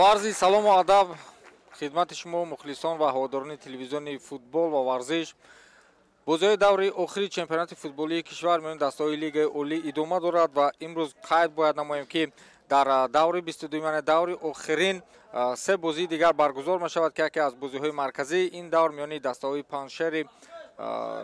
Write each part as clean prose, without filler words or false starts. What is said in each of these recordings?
Бо арзи салому адаб хидмати шумо мухлисон ва ҳаводорони телевизиони футбол ва варзиш. Бозиҳои даври охири чемпионати футболии кишвар миёни дастаҳои Лигаи Олӣ идома дорад ва имрӯз қайд бояд намоем, ки дар даври 22, яъне даври охирин, се бозии дигар баргузор мешавад, ки яке аз бозиҳои марказии ин давр миёни дастаҳои Панҷшери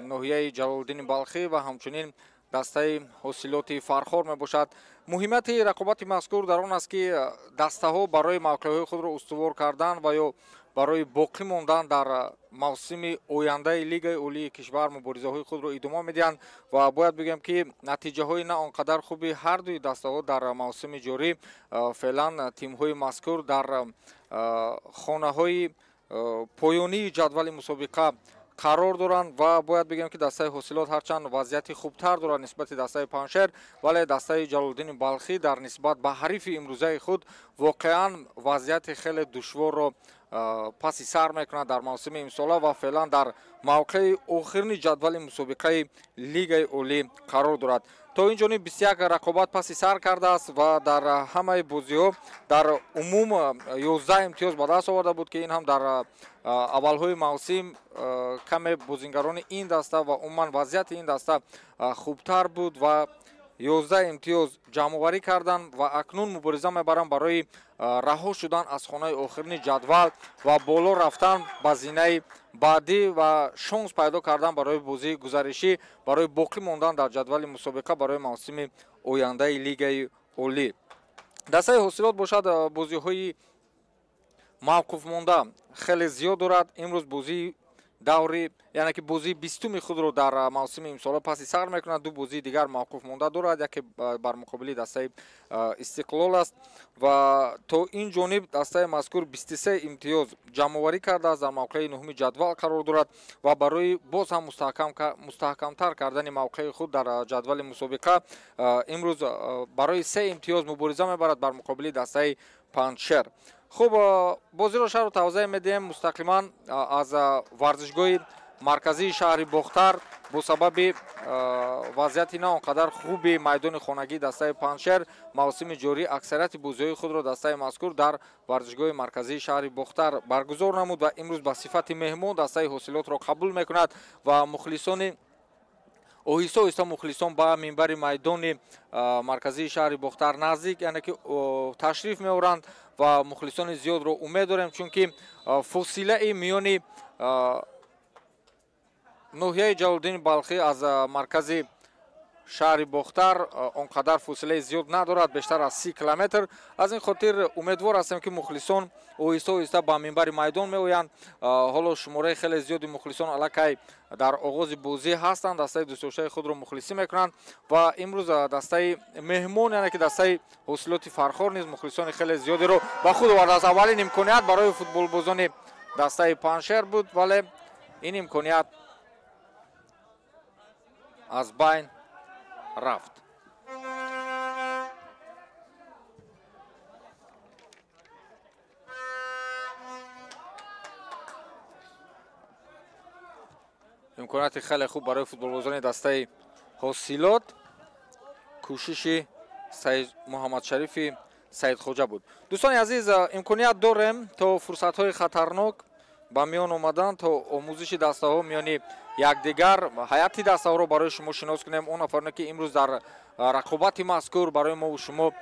ноҳияи Ҷалолиддини Балхӣ ва ҳамчунин дастаи Ҳосилоти Фархор мебошад. Муҳимияти рақобати мазкур дар он аст, ки дастаҳо барои мавқеъҳои худро устувор кардан ва ё барои боқӣ мондан дар мавсими ояндаи Лигаи Олии кишвар муборизаҳои худро идома медиҳанд ва бояд бигӯем, ки натиҷаҳои на он қадар хуби ҳар дуи дастаҳо дар мавсими ҷорӣ, феълан тимҳои мазкур дар хонаҳои поёнии ҷадвали мусобиқа қарор доранд ва бояд бигӯем, ки дастаи Ҳосилот ҳарчанд вазъияти хубтар дорад нисбати дастаи Панҷшер, вале дастаи Ҷалолиддини Балхӣ дар нисбат ба ҳарифи имрӯзаи худ воқеан вазъияти хеле душворро паси сар мекунад дар мавсими имсола ва феълан дар мавқеи охирини ҷадвали мусобиқаи Лигаи Олӣ қарор дорад. То ин ҷониб 21 рақобат паси сар кардааст ва дар ҳамаи бозиҳо дар умум 11 имтиёз ба даст оварда буд, ки ин ҳам дар аввалҳои мавсим каме бозингарони ин даста ва умуман вазъияти ин даста хубтар буд ва 11 имтиёз ҷамъоварӣ карданд ва акнун мубориза мебаранд барои раҳо шудан аз хонаи охирини ҷадвал ва боло рафтан ба зинаи баъдӣ ва шонс пайдо кардан барои бозии гузаришӣ барои боқӣ мондан дар ҷадвали мусобиқа барои мавсими ояндаи Лигаи Олӣ. Дастаи Ҳосилот бошад, бозиҳои мавқуф монда хеле зиёд дорад. Имрӯз бозии даври, яъне ки бозии 20-уми худро дар мавсими имсола паси сар мекунад. Ду бозии дигар мавқуф монда дорад, яке бар муқобили дастаи Истиқлол аст ва то ин ҷониб дастаи мазкур 23 имтиёз ҷамъоварӣ кардааст, дар мавқеи нуҳуми ҷадвал қарор дорад ва барои боз ҳам мустаҳкамтар кардани мавқеи худ дар ҷадвали мусобиқа имрӯз барои се имтиёз мубориза мебарад бар муқобили дастаи Панҷшер. Хуб, бозиро шаҳру тавзеҳ медиҳем мустақиман аз варзишгоҳи марказии шаҳри Бохтар. Бо сабаби вазъияти на он қадар хуби майдони хонагии дастаи Панҷшер, мавсими ҷорӣ аксарияти бозиҳои худро дастаи мазкур дар варзишгоҳи марказии шаҳри Бохтар баргузор намуд ва имрӯз ба сифати меҳмон дастаи Ҳосилотро қабул мекунад ва мухлисони оҳиста оҳиста мухлисон ба минбари майдони марказии шаҳри Бохтар наздик, яъне ки ташриф меоранд ва мухлисони зиёдро умед дорем, чунки фосилаи миёни ноҳияи Ҷалолиддини Балхӣ аз маркази шаҳри Бохтар он қадар фосилаи зиёд надорад, бештар аз 30 километр. Аз ин хотир умедвор ҳастем, ки мухлисон оҳиста оҳиста ба минбари майдон меоянд. Ҳоло шумораи хеле зиёди мухлисон аллакай дар оғози бозӣ ҳастанд, дастаи дӯстдоштаи худро мухлисӣ мекунанд ва имрӯз дастаи меҳмон, яъне ки дастаи Ҳосилоти Фархор низ мухлисони хеле зиёдеро ба худ овардааст. Аввалин имконият барои футболбозони дастаи Панҷшер буд, вале ин имконият аз байн рафт. Имконияти хеле хуб барои футболбозони дастаи Ҳосилот, кӯшиши Саид Муҳаммадшарифи Саидхоҷа буд. Дӯстони азиз, имконият дорем то фурсатҳои хатарнок ба миён омадан, то омӯзиши дастаҳо миёни якдигар, ҳайати дастаҳоро барои шумо шинос кунем. Он нафароне, ки имрӯз дар рақобати мазкур барои мову шумо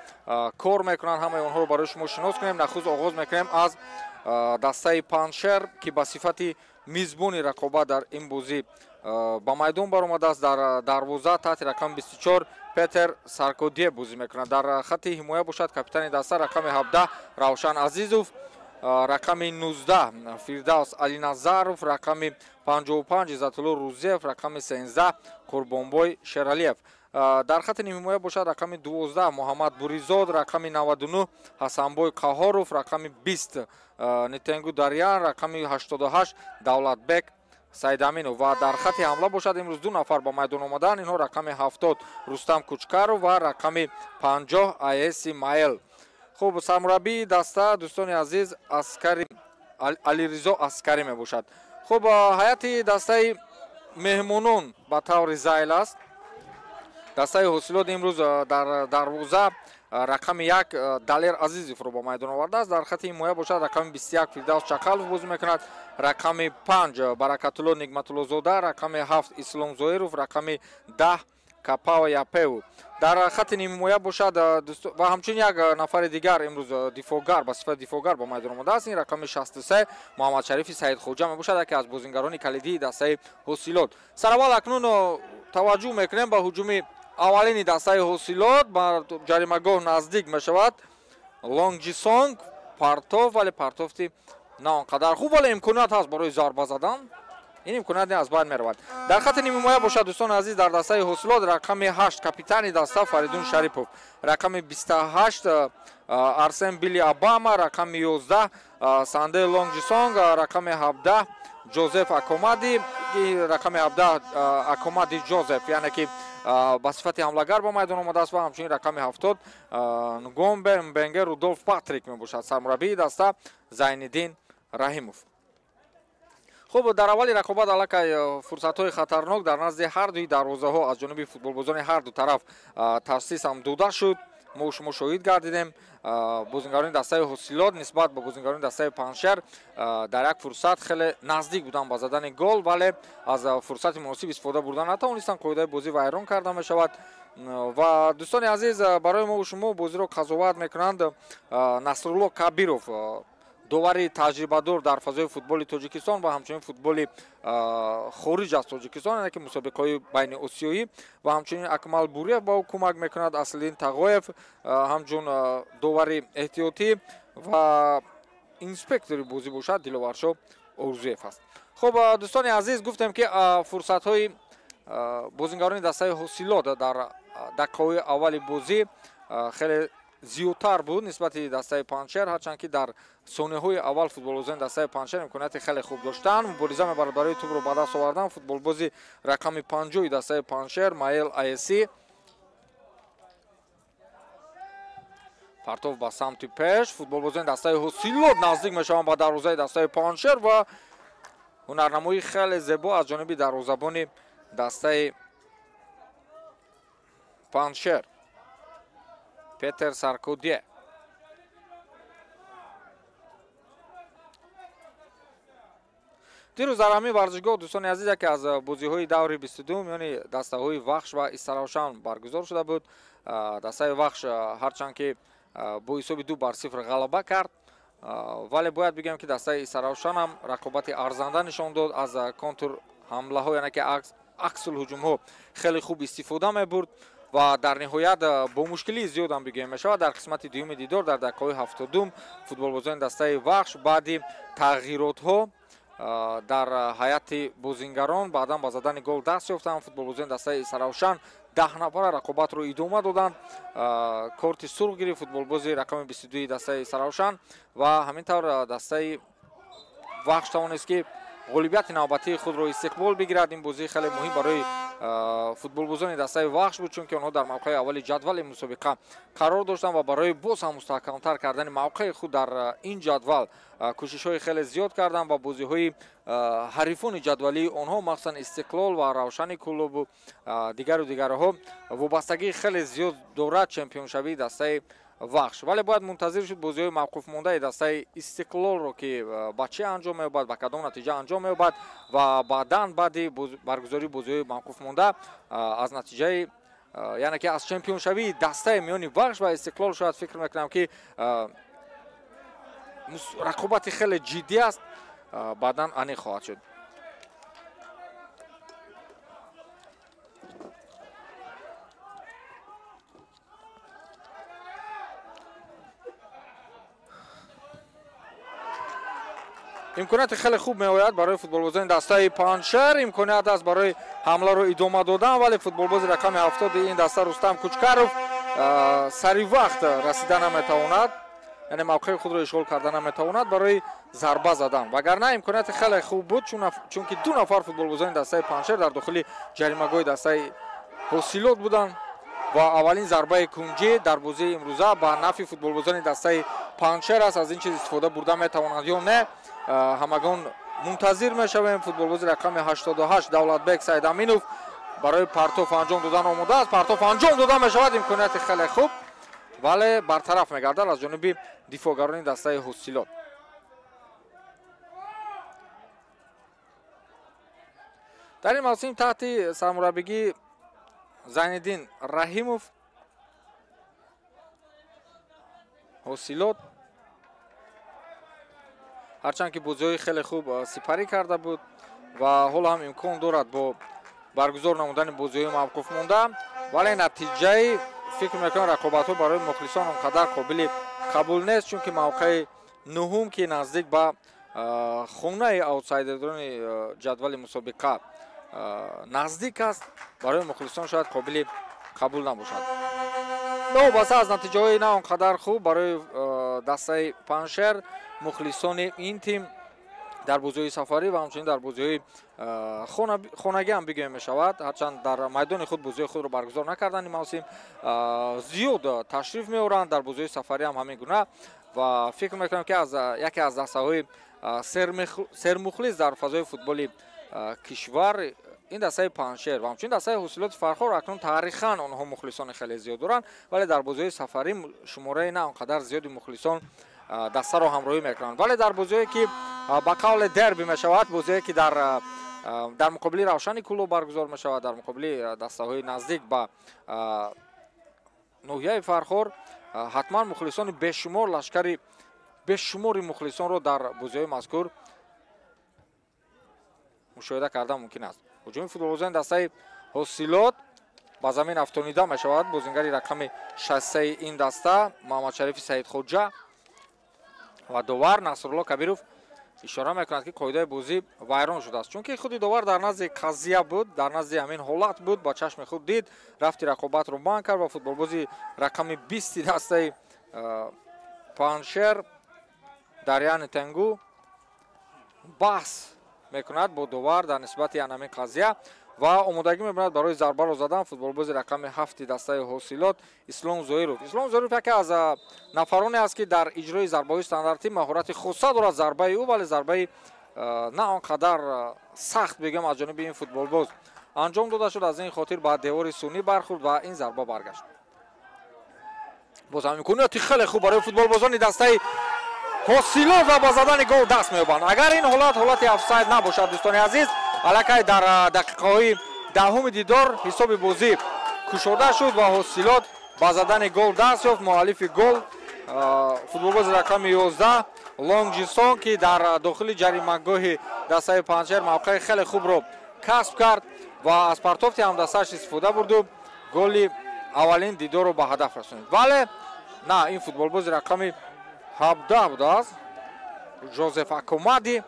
кор мекунанд, ҳамаи онҳоро барои шумо шинос кунем. Нахуст оғоз мекунем аз дастаи Панҷшер, ки ба сифати мизбони рақобат дар ин бозӣ ба майдон баромадааст. Дар дарвоза таҳти рақами 24 Петер Саркодие бозӣ мекунад. Дар хатти ҳимоя бошад капитани даста рақами 17 Равшан Азизов, рақами 19 Фирдавс Алиназаров, рақами 55 Иззатулло Рузиев, рақами 13 Қурбонбой Шералиев. Дар хатти нимҳимоя бошад рақами 12 Муҳаммад Буризод, рақами 99 Ҳасанбой Қаҳоров, рақами 20 Нитенгу Дарьян, рақами 88 Давлатбек Сайдаминов ва дар хатти ҳамла бошад имрӯз ду нафар ба майдон омаданд. Инҳо рақами 70 Рустам Кучкаров ва рақами 50 Аеси Маел. Хуб, сармураббии даста, дӯстони азиз, Аскари Алиризо Аскарӣ мебошад. Хуб, ҳайати дастаи меҳмонон ба таври зайл аст. Дастаи Ҳосилот имрӯз дар дарвоза Рақами 1 Далер Азизовро ба майдон овардааст. Дар хати ҳимоя бошад рақами 21 Фирдавс Чақалов бозӣ мекунад, рақами 5 Баракатулло Нигматуллозода, рақами 7 Ислом Зоиров, рақами 10 Капао Япеу. Дар хати нимҳимоя бошад ва ҳамчунин як нафари дигар имрӯз дифоъгар ба сифати дифоъгар ба майдон омадааст. Ин рақами 63 Муҳаммадшарифи Саидхоҷа мебошад, яке аз бозингарони калидии дастаи Ҳосилот. Сараввал акнун таваҷҷӯҳ мекунем ба ҳуҷуми аввалини дастаи Ҳосилот. Ба ҷаримагоҳ наздик мешавад Лонг Ҷисонг, партов, вале партофти на он қадар хуб, вале имконият ҳаст барои зарба задан. Ин имконият аз байн меравад. Дар хати нимҳимоя бошад, дӯстони азиз, дар дастаи Ҳосилот рақами 8 капитани даста Фаридун Шарипов, рақами 28 Арсен Били Обама, рақами 11 Санде Лонг Ҷисонг, рақами 17 Ҷозеф Акомади, рақами 17 Акомади Ҷозеф, яъне ки ба сифати ҳамлагар ба майдон омадааст ва ҳамчунин рақами 70 Нгомбе Мбенге Рудолф Патрик мебошад. Сармураббии даста Зайниддин Раҳимов. Хуб, дар аввали рақобат аллакай фурсатҳои хатарнок дар назди ҳар дуи дарвозаҳо аз ҷониби футболбозони ҳар ду тараф таъсис ҳам дода шуд. Мо шумо шоҳид гардидем. Бозингарони дастаи Ҳосилот нисбат ба бозингарони дастаи Панҷшер дар як фурсат хеле наздик буданд ба задани гол, вале аз фурсати муносиб истифода бурда натавонистанд. Қоидаи бозӣ вайрон карда мешавад. Ва дӯстони азиз, барои мо шумо бозиро қазоват мекунанд Насрулло Кабиров, довари таҷрибадор дар фазои футболи Тоҷикистон ва ҳамчунин футболи хориҷ аз Тоҷикистон, яъне ки мусобиқаҳои байниосиёӣ, ва ҳамчунин Акмал Буриев ба ӯ кӯмак мекунад, Аслиддин Тағоев ҳамчун довари эҳтиётӣ ва инспектори бозӣ бошад Диловаршо Орзуев аст. Хуб, дӯстони азиз, гуфтем ки фурсатҳои бозингарони дастаи Ҳосилот дар дақиқаҳои аввали бозӣ хеле зиёдтар буд нисбати дастаи Панҷшер, ҳарчанд ки дар сониҳои аввал футболбозони дастаи Панҷшер имконияти хеле хуб доштанд. Мубориза мебарад барои тӯбро ба даст овардан футболбози рақами 50 дастаи Панҷшер Маэл Аеси. Партов ба самти пеш, футболбозони дастаи Ҳосилот наздик мешаванд ба дарвозаи дастаи Панҷшер ва ҳунарнамоии хеле зебо аз ҷониби дарвозабони дастаи Панҷшер Петер Саркодие. Дирӯз дар ҳамин варзишгоҳ, дӯстони азиз, яке аз бозиҳои даври 22 миёни дастаҳои Вахш ва Истаравшан баргузор шуда буд. Дастаи Вахш ҳарчанд ки бо ҳисоби 2-0 ғалаба кард, вале бояд бигӯем ки дастаи Истаравшан ҳам рақобати арзанда нишон дод. Аз контур ҳамлаҳо, яъне ки аксул ҳуҷумҳо хеле хуб истифода мебурд ва дар ниҳоят бо мушкилии зиёд ҳам бигӯем мешавад. Дар қисмати дуюми дидор дар дақиқаҳои 72 футболбозони дастаи Вахш баъди тағйиротҳо дар ҳайати бозингарон баъдан ба задани гол даст ёфтанд. Футболбозони дастаи Саравшан 10 нафара рақобатро идома доданд. Корти сурх гирифт футболбози рақами 22 дастаи Саравшан ва ҳамин тавр дастаи Вахш тавонист ки ғолибияти навбатии худро истиқбол бигирад. Ин бозӣ хеле муҳим барои футболбозони дастаи Вахш буд, чунки онҳо дар мавқеи аввали ҷадвали мусобиқа қарор доштанд ва барои боз ҳам мустаҳкамтар кардани мавқеи худ дар ин ҷадвал кӯшишҳои хеле зиёд карданд ва бозиҳои ҳарифони ҷадвалии онҳо, махсусан Истиқлол ва Равшани Кӯлобу дигару дигарҳо, вобастагии хеле зиёд дорад чемпионшавии дастаи Вахш. Вале бояд мунтазир шуд бозиҳои мавқуфмондаи дастаи Истиқлолро, ки ба чӣ анҷом меёбад, ба кадом натиҷа анҷом меёбад ва баъдан баъди баргузории бозиҳои мавқуфмонда аз натиҷаи, яъне ки аз чемпионшавии дастаи миёни Вахш ва Истиқлол шояд фикр мекунам ки рақобати хеле ҷиддӣ аст, баъдан аниқ хоҳад шуд. Имконияти хеле хуб меояд барои футболбозони дастаи Панҷшер, имконият аст барои ҳамларо идома додан, вале футболбози рақами 70 ин даста Рустам Кучкаров сари вақт расида наметавонад, яъне мавқеи худро ишғол карда наметавонад барои зарба задан. Вагарна имконияти хеле хуб буд, чунки ду нафар футболбозони дастаи Панҷшер дар дохили ҷаримагоҳи дастаи Ҳосилот буданд ва аввалин зарбаи кунҷӣ дар бозии имрӯза ба нафъи футболбозони дастаи Панҷшер аст. Аз ин чиз истифода бурда метавонанд ё не, ҳамагон мунтазир мешавем. Футболбози рақами 88 Давлатбек Сайдаминов барои партоф анҷом додан омода аст. Партоф анҷом дода мешавад, имконияти хеле хуб, Вале бартараф мегардад аз ҷониби дифоъгарони дастаи Ҳосилот. Дар ин мавсим таҳти сармураббигии Зайниддин Раҳимов Ҳосилот ҳарчанд ки бозиҳои хеле хуб сипарӣ карда буд ва ҳоло ҳам имкон дорад бо баргузор намудани бозиҳои мавқуф монда, вале натиҷаи фикр мекунам рақобатҳо барои мухлисон он қадар қобили қабул нест, чунки мавқеи нуҳум ки наздик ба хонаи аутсайдерони ҷадвали мусобиқа наздик аст, барои мухлисон шояд қобили қабул набошад. Новобаста аз натиҷаҳои на он қадар хуб барои дастаи Панҷшер, мухлисони ин тим дар бозиҳои сафарӣ ва ҳамчунин дар бозиҳои хонагӣ ҳам бигӯем мешавад, ҳарчанд дар майдони худ бозиҳои худро баргузор накарданд ин мавсим, зиёд ташриф меоранд, дар бозиҳои сафарӣ ҳам ҳамин гуна ва фикр мекунам ки аз яке аз дастаҳои сермухлис дар фазои футболи кишвар ин дастаи Панҷшер ва ҳамчунин дастаи Ҳосилоти Фархор акнун таърихан онҳо мухлисони хеле зиёд доранд, вале дар бозиҳои сафарӣ шумораи на он қадар зиёди мухлисон дастаро ҳамроҳӣ мекунанд. Вале дар бозиҳое ки ба қавле дерби мешавад, бозиҳое ки дар муқобили Равшани Кӯлоб баргузор мешавад, дар муқобили дастаҳои наздик ба ноҳияи Фархор, ҳатман мухлисони бешумор, лашкари бешумори мухлисонро дар бозиҳои мазкур мушоҳида кардан мумкин аст. Ҳуҷуми футболбозони дастаи Ҳосилот ба замин афтонида мешавад. Бозингари рақами 63 ин даста Муҳаммадшарифи Саидхоҷа ва довар Насрулло Кабиров ишора мекунад, ки қоидаи бозӣ вайрон шудааст, чунки худи довар дар назди қазия буд, дар назди ҳамин ҳолат буд, ба чашми худ дид, рафти рақобатро банд кард ва футболбози рақами 20 дастаи Панҷшер Дарьяни Тенгу баҳс мекунад бо довар дар нисбати ҳамин қазия ва омодагӣ мебинад барои зарбаро задан футболбози рақами 7 дастаи Ҳосилот Ислом Зоиров. Ислом Зоиров яке аз нафароне аст, ки дар иҷрои зарбаҳои стандартӣ маҳорати хоса дорад. Зарбаи ӯ вале зарбаи на он қадар сахт бигӯям аз ҷониби ин футболбоз анҷом дода шуд, аз ин хотир ба девори сунӣ бархӯрд ва ин зарба баргашт. Боз ҳам имконияти хеле хуб барои футболбозони дастаи Ҳосилот ва ба задани гол даст меёбанд. Агар ин ҳолат ҳолати офсайд набошад, дӯстони азиз, аллакай дар дақиқаҳои даҳуми дидор ҳисоби бозӣ кушода шуд ва Ҳосилот ба задани гол даст ёфт. Муаллифи гол футболбози рақами 11 Лонг Ҷисон, ки дар дохили ҷаримагоҳи дастаи Панҷшер мавқеи хеле хубро касб кард ва аз партофти ҳамдастааш истифода бурду голи аввалин дидорро ба ҳадаф расонид. Вале на, ин футболбози рақами 17 будааст, Жозеф Акомади.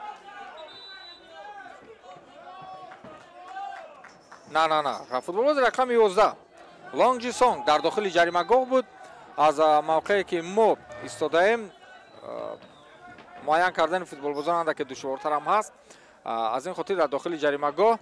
На, футболбози рақами 11 Лонг Ҷисон дар дохили ҷаримагоҳ буд. Аз мавқее ки мо истодаем муайян кардани футболбозон андаке душвортар ҳам ҳаст. Аз ин хотир дар дохили ҷаримагоҳ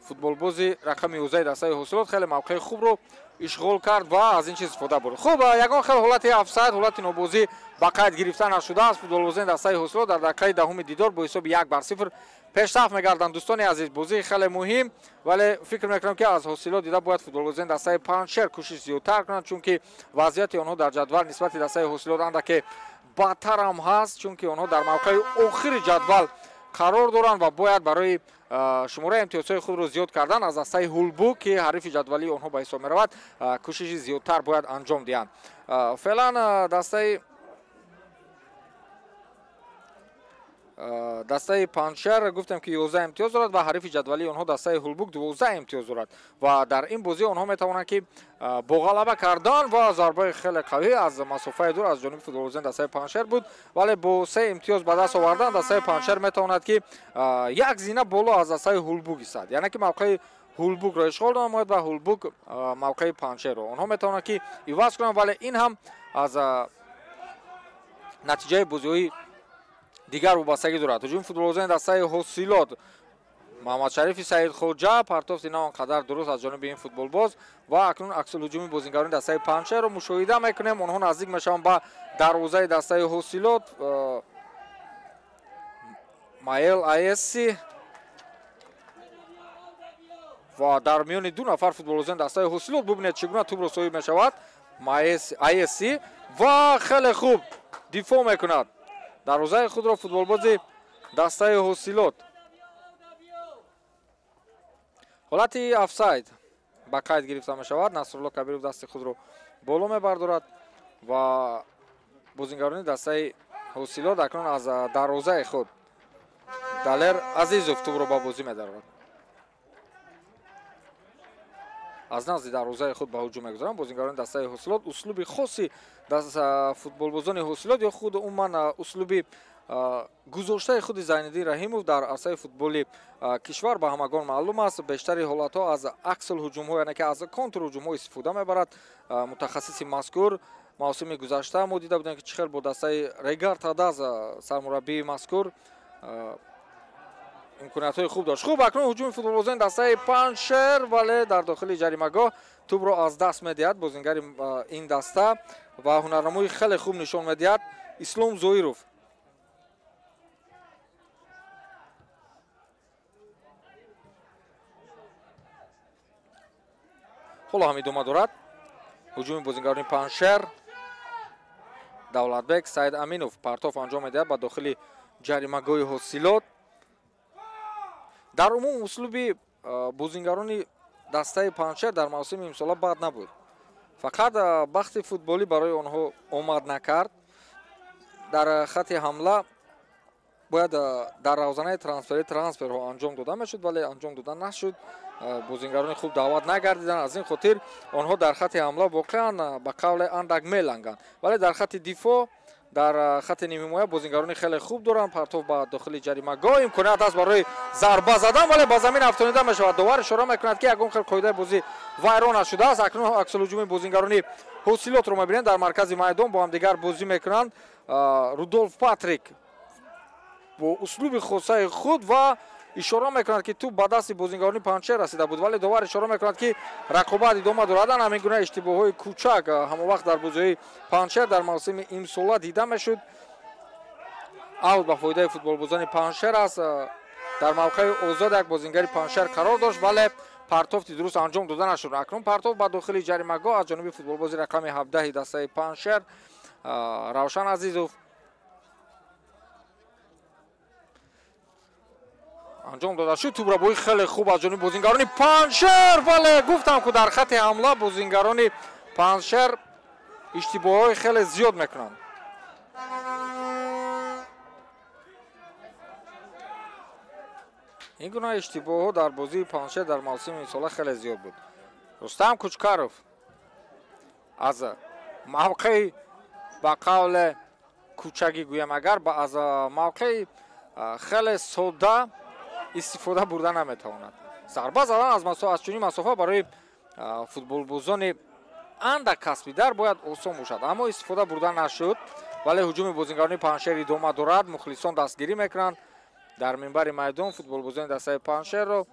футболбози рақами 11 дастаи Ҳосилот хеле мавқеи хубро ишғол кард ва аз ин чиз истифода бурд. Хуб, ягон хел ҳолати офсайд, ҳолати нобозӣ ба қайд гирифта нашудааст. Футболбозони дастаи Ҳосилот дар дақиқаи даҳуми дидор бо ҳисоби 1-0 пешсаф мегарданд. Дӯстони азиз, бозии хеле муҳим, вале фикр мекунам, ки аз Ҳосилот дида бояд футболбозони дастаи Панҷшер кӯшиш зиёдтар кунанд, чунки вазъияти онҳо дар ҷадвал нисбати дастаи Ҳосилот андаке бадтар ҳам ҳаст, чунки онҳо дар мавқеи охири ҷадвал қарор доранд ва бояд барои шумораи имтиёзҳои худро зиёд кардан аз дастаи Ҳулбук, ки ҳарифи ҷадвалии онҳо ба ҳисоб меравад, кӯшиши зиёдтар бояд анҷом диҳанд. Феълан дастаи Панҷшер гуфтем, ки 11 имтиёз дорад ва ҳарифи ҷадвалии онҳо дастаи Ҳулбук 12 имтиёз дорад ва дар ин бозӣ онҳо метавонанд, ки бо ғалаба кардан ва зарбаи хеле қавӣ аз масофаи дур аз ҷониби футболбозони дастаи Панҷшер буд, вале бо 3 имтиёз ба даст овардан дастаи Панҷшер метавонад, ки як зина боло аз дастаи Ҳулбук истад, яъне ки мавқеи Ҳулбукро ишғол намояд ва Ҳулбук мавқеи Панҷшерро онҳо метавонанд, ки иваз кунанд, вале ин ҳам аз натиҷаи бозиҳои дигар вобастагӣ дорад. Ҳуҷуми футболбозони дастаи Ҳосилот Муҳаммадшарифи Саидхоҷа, партофти на он қадар дуруст аз ҷониби ин футболбоз ва акнун аксулҳуҷуми бозингарони дастаи Панҷшерро мушоҳида мекунем. Онҳо наздик мешаванд ба дарвозаи дастаи Ҳосилот. Маэл Аесси ва дар миёни ду нафар футболбозони дастаи Ҳосилот бубинед, чӣ гуна тӯбро соҳиб мешавад. Аеси ва хеле хуб дифоъ мекунад дарвозаи худро футболбози дастаи Ҳосилот. Ҳолати офсайд ба қайд гирифта мешавад. Насрулло Кабиров дасти худро боло мебардорад ва бозингарони дастаи Ҳосилот акнун аз дарвозаи худ Далер Азизов тӯбро ба бозӣ медарорад. Аз назди дарвозаи худ ба ҳуҷум мегузаранд бозингарони дастаи Ҳосилот. Услуби хоси футболбозони Ҳосилот ё худ умуман услуби гузоштаи худи Зайниддин Раҳимов дар арсаи футболи кишвар ба ҳамагон маълум аст. Бештари ҳолатҳо аз аксулҳуҷумҳо, яъне ки аз контрҳуҷумҳо истифода мебарад мутахассиси мазкур. Мавсими гузашта мо дида будем, ки чӣ хел бо дастаи Регар Тадаз сармураббии мазкур имкониятҳои хуб дошт. Хуб, акнун ҳуҷуми футболбозони дастаи Панҷшер, вале дар дохили ҷаримагоҳ тӯбро аз даст медиҳад бозингари ин даста ва ҳунарнамои хеле хуб нишон медиҳад Ислом Зоиров. Ҳоло ҳам идома дорад ҳуҷуми бозингарони Панҷшер. Давлатбек Саид Аминов партоф анҷом медиҳад ба дохили ҷаримагоҳи Ҳосилот. Дар умум услуби бозингарони дастаи Панҷшер дар мавсими имсола бад набуд. Фақат бахти футболӣ барои онҳо омад накард. Дар хати ҳамла бояд дар равзанаи трансфери трансферҳо анҷом дода мешуд, вале анҷом дода нашуд. Бозингарони хуб даъват нагардиданд. Аз ин хотир онҳо дар хати ҳамла воқеан ба қавле андак меланганд, вале дар хати дифоъ, дар хати нимҳимоя бозингарони хеле хуб доранд. Партоф ба дохили ҷаримагоҳ, имконият аст барои зарба задан, вале ба замин афтонида мешавад. Довар ишора мекунад, ки ягон хел қоидаи бозӣ вайрон нашудааст. Акнун аксулҳуҷуми бозингарони Ҳосилотро мебинем дар маркази майдон бо ҳамдигар бозӣ мекунанд. Рудолф Патрик бо услуби хосаи худ ва ишора мекунад, ки тӯб ба дасти бозингарони Панҷшер расида буд, вале довар ишора мекунад, ки рақобат идома дорад. Ҳамин гуна иштибоҳҳои кӯчак ҳамон вақт дар бозиҳои Панҷшер дар мавсими имсола дида мешуд. Аут ба фоидаи футболбозони Панҷшер аст. Дар мавқеи озод як бозингари Панҷшер қарор дошт, вале партофти дуруст анҷом дода нашуд. Акнун партоф ба дохили ҷаримагоҳ аз ҷониби футболбози рақами 17 дастаи Панҷшер Равшан Азизов анҷом дода шуд. Тӯбрабоӣ хеле хуб аз ҷониби бозингарони Панҷшер, вале гуфтам, ки дар хати ҳамла бозингарони Панҷшер иштибоҳҳои хеле зиёд мекунанд. Ин гуна иштибоҳҳо дар бозии Панҷшер дар мавсими имсола хеле зиёд буд. Рустам Кучкаров аз мавқеи ба қавле кӯчагӣ гӯям, агар аз мавқеи хеле содда истифода бурда наметавонад. Зарба задан аз чунин масофа барои футболбозони андак касбидар бояд осон бошад, аммо истифода бурда нашуд. Вале ҳуҷуми бозингарони Панҷшер идома дорад. Мухлисон дастгирӣ мекунанд дар минбари майдон футболбозони дастаи Панҷшерро.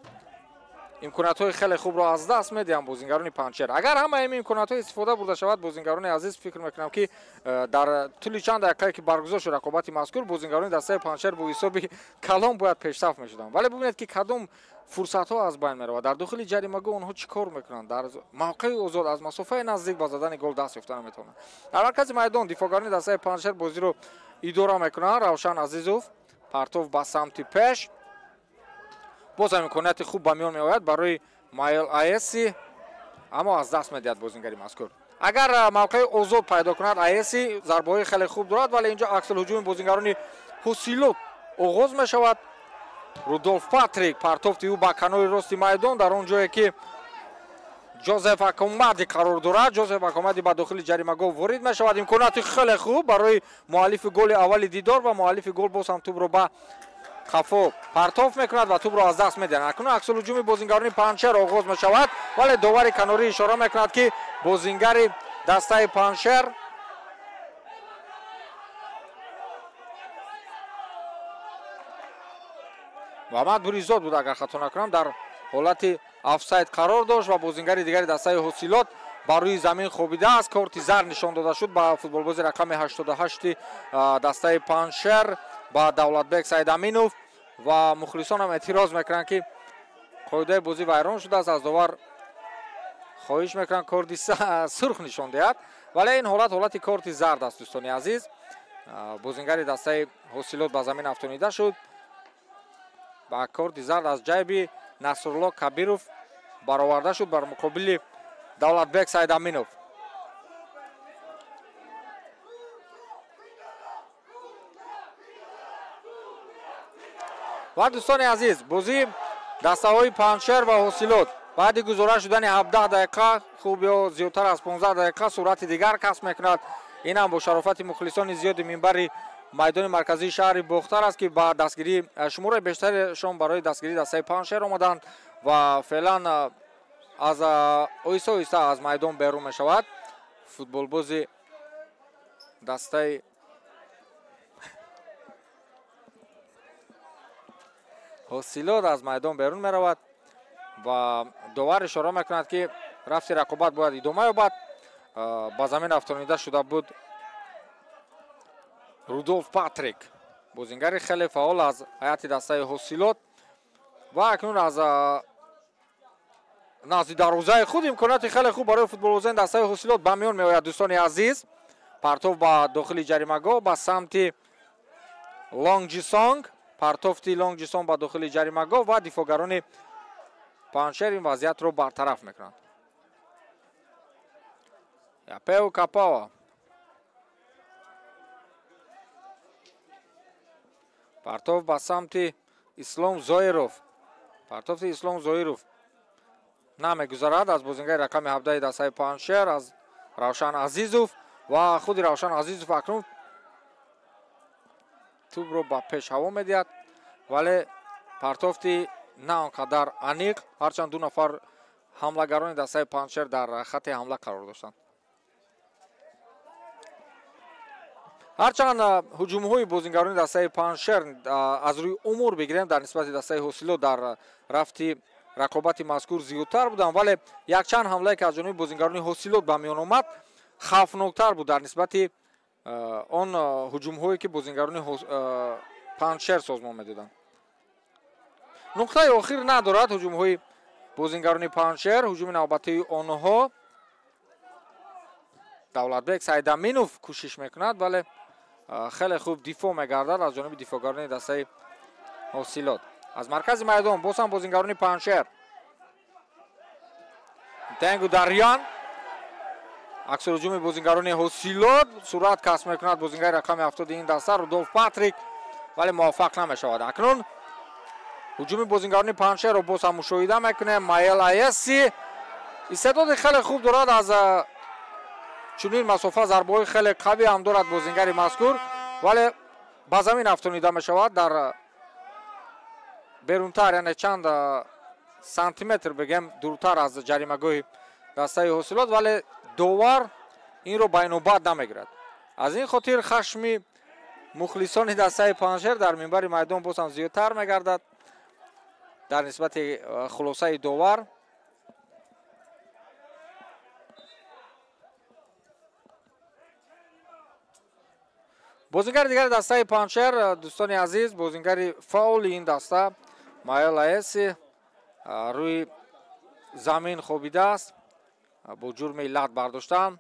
Имкониятҳои хеле хубро аз даст медиҳанд бозингарони Панҷшер. Агар ҳамаи ин имкониятҳо истифода бурда шавад, бозингарони азиз, фикр мекунам, ки дар тӯли чанд дақиқае ки баргузор шуд рақобати мазкур, бозингарони дастаи Панҷшер бо ҳисоби калон бояд пешсаф мешуданд. Вале бубинед, ки кадом фурсатҳо аз байн меравад. Дар дохили ҷаримагоҳ онҳо чӣ кор мекунанд? Дар мавқеи озод аз масофаи наздик ба задани гол даст ёфта наметавонанд. Дар маркази майдон дифоъгарони дастаи Панҷшер бозиро идора мекунанд. Равшан Азизов партоф ба самти пеш. Боз ҳам имконияти хуб ба миён меояд барои Майл Аеси, аммо аз даст медиҳад бозингари мазкур. Агар мавқеи озод пайдо кунад, Аеси зарбаҳои хеле хуб дорад, вале инҷо аксулҳуҷуми бозингарони Ҳосилот оғоз мешавад. Рудолф Патрик партофти ӯ ба канори рости майдон, дар он ҷое ки Ҷозеф Акомади қарор дорад. Ҷозеф Акомади ба дохили ҷаримагоҳ ворид мешавад. Имконияти хеле хуб барои муаллифи голи аввали дидор ва муаллифи гол боз ҳам тӯбро ба қафо партоф мекунад ва тӯбро аз даст медиҳад. Акнун аксулҳуҷуми бозингарони Панҷшер оғоз мешавад, вале довари канорӣ ишора мекунад, ки бозингари дастаи Панҷшер Муҳаммад Буризод буд, агар хато накунам, дар ҳолати офсайд қарор дошт ва бозингари дигари дастаи Ҳосилот бар рӯи замин хобидааст. Корти зар нишон дода шуд ба футболбози рақами 88 дастаи Панҷшер ба Давлатбек Саидаминов ва мухлисон ҳам эътироз мекунанд, ки қоидаи бозӣ вайрон шудааст. Аз довар хоҳиш мекунанд корти сурх нишон диҳад. Вале ин ҳолат ҳолати корти зард аст, дӯстони азиз. Бозингари дастаи Ҳосилот ба замин афтонида шуд. Ба корти зард аз ҷайби Насрулло Кабиров бароварда шуд бар муқобили Давлатбек Сайдаминов. Ва дӯстони азиз, бозии дастаҳои Панҷшер ва Ҳосилот баъди гузора шудани 17 дақиқа, хуб ё зиёдтар аз 15 дақиқа суръати дигар касб мекунад. Ин ҳам бо шарофати мухлисони зиёди минбари майдони марказии шаҳри Бохтар аст, ки ба дастгирии шумораи бештаришон барои дастгирии дастаи Панҷшер омаданд ва феълан аз оҳиста оҳиста аз майдон берун мешавад футболбози дастаи Ҳосилот аз майдон берун меравад ва довар ишора мекунад, ки рафти рақобат бояд идома ёбад. Ба замин афтонида шуда буд Рудолф Патрик, бозингари хеле фаъол аз ҳайати дастаи Ҳосилот ва акнун аз назди дарвозаи худ имконияти хеле хуб барои футболбозони дастаи Ҳосилот ба миён меояд. Дӯстони азиз, партов ба дохили ҷаримагоҳ ба самти Лонг Ҷисонг, партофти Лонг Ҷисон ба дохили ҷаримагоҳ ва дифоъгарони Панҷшер ин вазъиятро бартараф мекунанд. Япеу Капава партов ба самти Ислом Зоиров, партофти Ислом Зоиров намегузарад аз бозингари рақами 17 дастаи Панҷшер аз Равшан Азизов ва худи Равшан Азизов акнун тӯбро ба пеш ҳаво медиҳад, вале партофти на он қадар аниқ, ҳарчанд ду нафар ҳамлагарони дастаи Панҷшер дар хатти ҳамла қарор доштанд. Ҳарчанд ҳуҷумҳои бозингарони дастаи Панҷшер аз рӯи умур бигирем дар нисбати дастаи Ҳосилот дар рафти рақобати мазкур зиёдтар буданд, вале якчанд ҳамлае ки аз ҷониби бозингарони Ҳосилот ба миён омад хавфноктар буд дар нисбати он ҳуҷумҳое ки бозингарони Панҷшер созмон медоданд. Нуқтаи охир надорад ҳуҷумҳои бозингарони Панҷшер. Ҳуҷуми навбатии онҳо Давлатбек Сайдаминов кӯшиш мекунад, вале хеле хуб дифоъ мегардад аз ҷониби дифоъгарони дастаи Ҳосилот. Аз маркази майдон боз ҳам бозингарони Панҷшер. Тенгу Дарьян аксурҳуҷуми бозингарони Ҳосилот суръат касб мекунад бозингари рақами 70 ин даста Рудолф Патрик, вале муваффақ намешавад. Акнун ҳуҷуми бозингарони Панҷшерро боз ҳам мушоҳида мекунем. Маел Аеси истеъдоди хеле хуб дорад, аз чунин масофа зарбаҳои хеле қавӣ ҳам дорад бозингари мазкур, вале ба замин афтонида мешавад дар берунтар, яъне чанд сантиметр бигем дуртар аз ҷаримагоҳи дастаи Ҳосилот, вале довар инро ба инобат намегирад. Аз ин хотир хашми мухлисони дастаи Панҷшер дар минбари майдон боз ҳам зиёдтар мегардад дар нисбати хулосаи довар. Бозингари дигари дастаи Панҷшер, дӯстони азиз, бозингари фаъоли ин даста Маел Аеси рӯи замин хобидааст бо ҷурми лат бардоштан.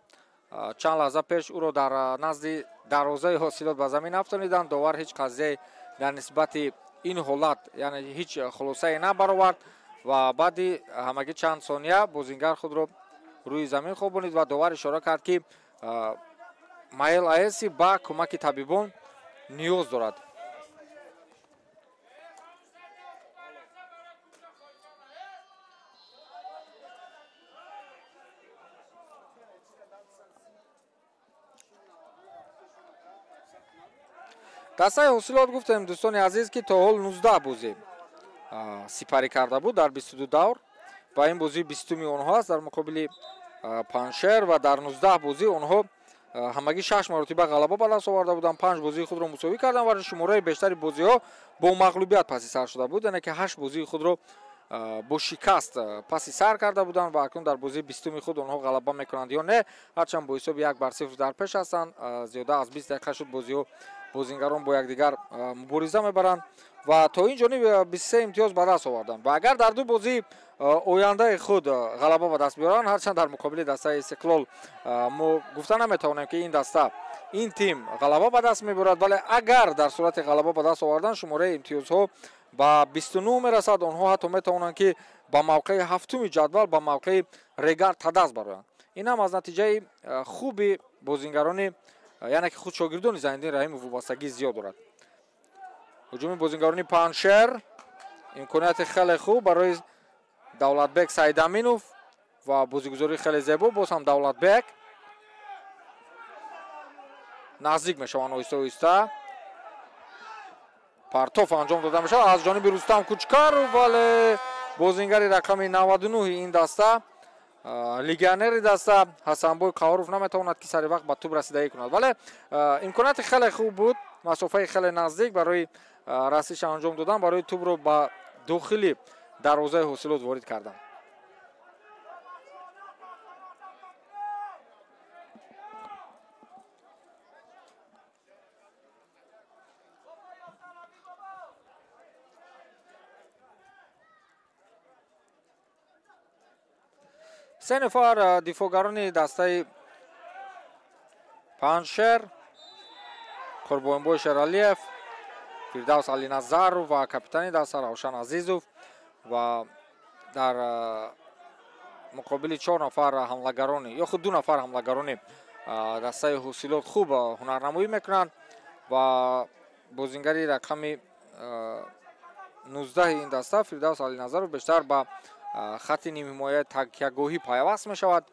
Чанд лаҳза пеш ӯро дар назди дарвозаи Ҳосилот ба замин афтониданд. Довар ҳеҷ қазияе дар нисбати ин ҳолат, яъне ҳеҷ хулосае набаровард ва баъди ҳамагӣ чанд сония бозингар худро рӯи замин хобонид ва довар ишора кард, ки Маел Аеси ба кӯмаки табибон ниёз дорад. Дастаи Ҳосилот гуфтем, дӯстони азиз, ки то ҳол 19 бозӣ сипарӣ карда буд дар 22 давр ва ин бозии 20-уми онҳо аст дар муқобили Панҷшер ва дар 19 бозӣ онҳо ҳамагӣ 6 маротиба ғалаба ба даст оварда буданд, 5 бозии худро мусовӣ карданд ва шумораи бештари бозиҳо бо мағлубият паси сар шуда буд, яъне ки 8 бозии худро бо шикаст паси сар карда буданд ва акнун дар бозии 20-уми худ онҳо ғалаба мекунанд ё не. Ҳарчанд бо ҳисоби 1-0 дар пеш ҳастанд, зиёда аз 20 дақиқа шуд бозиҳо Бозингарон бо якдигар мубориза мебаранд ва то ин ҷониб 23 имтиёз ба даст оварданд ва агар дар ду бозии ояндаи худ ғалаба ба даст биёранд, ҳарчанд дар муқобили дастаи Истиқлол мо гуфта наметавонем, ки ин даста, ин тим ғалаба ба даст мебарад, вале агар дар сурати ғалаба ба даст овардан шумораи имтиёзҳо ба 29 мерасад, онҳо ҳатто метавонанд, ки ба мавқеи ҳафтуми ҷадвал, ба мавқеи Регар Тадаз бароянд. Ин ҳам аз натиҷаи хуби бозингарони, яъне ки худ шогирдони Зайниддин Раҳимов вобастагии зиёд дорад. Ҳуҷуми бозингарони Панҷшер, имконияти хеле хуб барои Давлатбек Сайдаминов ва бозигузории хеле зебо. Боз ҳам Давлатбек, наздик мешаванд оҳиста оҳиста. Партоф анҷом дода мешавад аз ҷониби Рустам Кучкаров, вале бозингари рақами 99 ин даста, легионери даста Ҳасанбой Қаҳоров наметавонад, ки сари вақт ба тӯб расидагӣ кунад, вале имконияти хеле хуб буд, масофаи хеле наздик барои расиш анҷом додан, барои тӯбро ба дохили дарвозаи Ҳосилот ворид кардан. Се нафар дифоъгарони дастаи Панҷшер, Қурбонбой Шералиев, Фирдавс Алиназаров ва капитани даста Равшан Азизов ва дар муқобили чор нафар ҳамлагарони ё худ ду нафар ҳамлагарони дастаи Ҳосилот хуб ҳунарнамоӣ мекунанд ва бозингари рақами 19 ин даста Фирдавс Алиназаров бештар ба хатти нимҳимояи такягоҳӣ пайваст мешавад,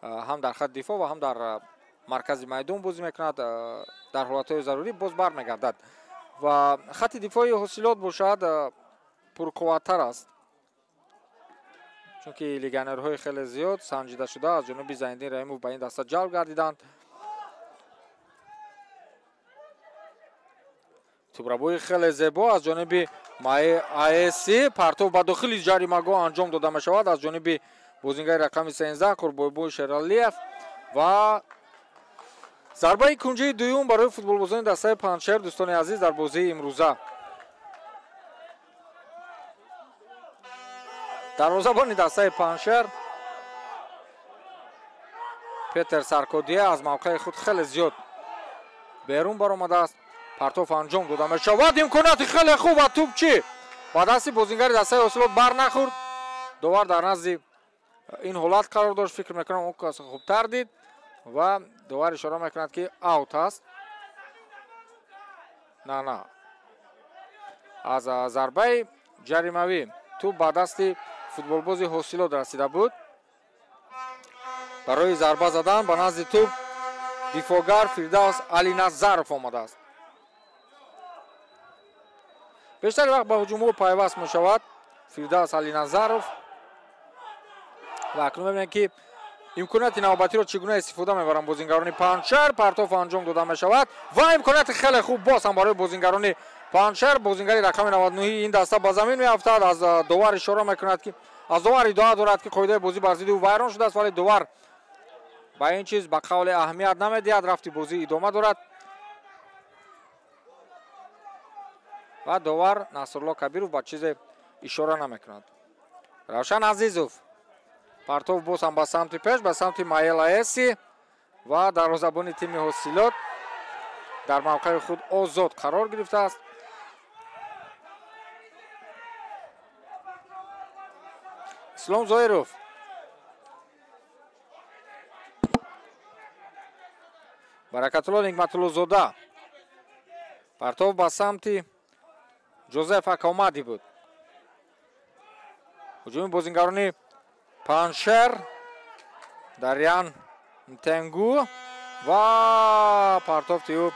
ҳам дар хатти дифоъ ва ҳам дар маркази майдон бозӣ мекунад, дар ҳолатҳои зарурӣ боз бармегардад ва хатти дифои Ҳосилот бошад пурқувваттар аст, чунки легионерҳои хеле зиёд санҷида шуда аз ҷониби Зайниддин Раҳимов ба ин даста ҷалб гардиданд. Тӯбрабои хеле зебо аз ҷониби Аэси, партов ба дохили ҷаримагоҳ анҷом дода мешавад аз ҷониби бозингари рақами 13 Қурбонбой Шералиев ва зарбаи кунҷии дуюм барои футболбозони дастаи Панҷшер. Дӯстони азиз, дар бозии имрӯза дарвозабони дастаи Панҷшер Петер Саркодия аз мавқеи худ хеле зиёд берун баромадааст. Партоф анҷом дода мешавад, имконияти хеле хуб ва тӯб чӣ ба дасти бозингари дастаи Ҳосилот бар нахӯрд. Довар дар назди ин ҳолат қарор дошт, фикр мекунам он кас хубтар дид ва довар ишора мекунад, ки аут аст. На, на, аз зарбаи ҷаримавӣ тӯб ба дасти футболбози Ҳосилот расида буд. Барои зарба задан ба назди тӯб дифоъгар Фирдавс Алиназаров омадааст. Бештари вақт ба ҳуҷумҳо пайваст мешавад Фирдавс Алиназаров ва акнун мебинем, ки имконияти навбатиро чӣ гуна истифода мебаранд бозингарони Панҷшер. Партоф анҷом дода мешавад ва имконияти хеле хуб боз ҳам барои бозингарони Панҷшер. Бозингари рақами 99 ин даста ба замин меафтад, аз довар ишора мекунад, ки аз довар идоа дорад, ки қоидаи бозӣ бар зидди ӯ вайрон шудааст, вале довар ба ин чиз ба қавле аҳамият намедиҳад. Рафти бозӣ идома дорад ва довар Насрулло Кабиров ба чизе ишора намекунад. Равшан Азизов, партов боз ҳам ба самти пеш, ба самти Маел Аэси ва дарвозабони тими Ҳосилот дар мавқеи худ озод қарор гирифтааст. Ислом Зоиров, Баракатулло Нигматуллозода, партов ба самти Ҷозеф Акомади буд. Ҳуҷуми бозингарони Панҷшер, Дарьян Мтенгу ва партофти ӯ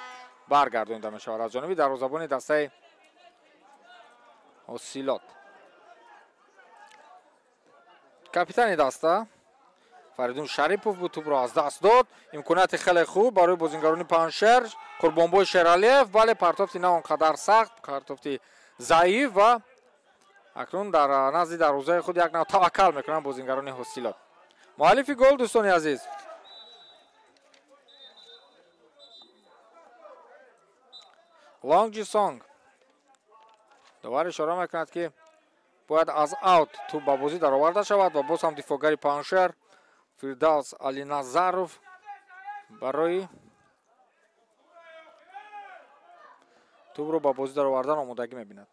баргардонида мешавад аз ҷониби дарвозабони дастаи Ҳосилот. Капитани даста Фаридун Шарипов буд, тӯбро аз даст дод. Имконияти хеле хуб барои бозингарони Панҷшер, Қурбонбой Шералиев, вале партофти на он қадар сахт, партофти заиф ва акнун дар назди дарвозаи худ як нав таваккал мекунанд бозингарони Ҳосилот. Муаллифи гол, дӯстони азиз, Лонг Ҷисонг. Довар ишора мекунад, ки бояд аз аут тӯб ба бозӣ дароварда шавад ва боз ҳам дифоъгари Панҷшер Фирдавс Алиназаров барои тӯбро ба бозӣ даровардан омодагӣ мебинад.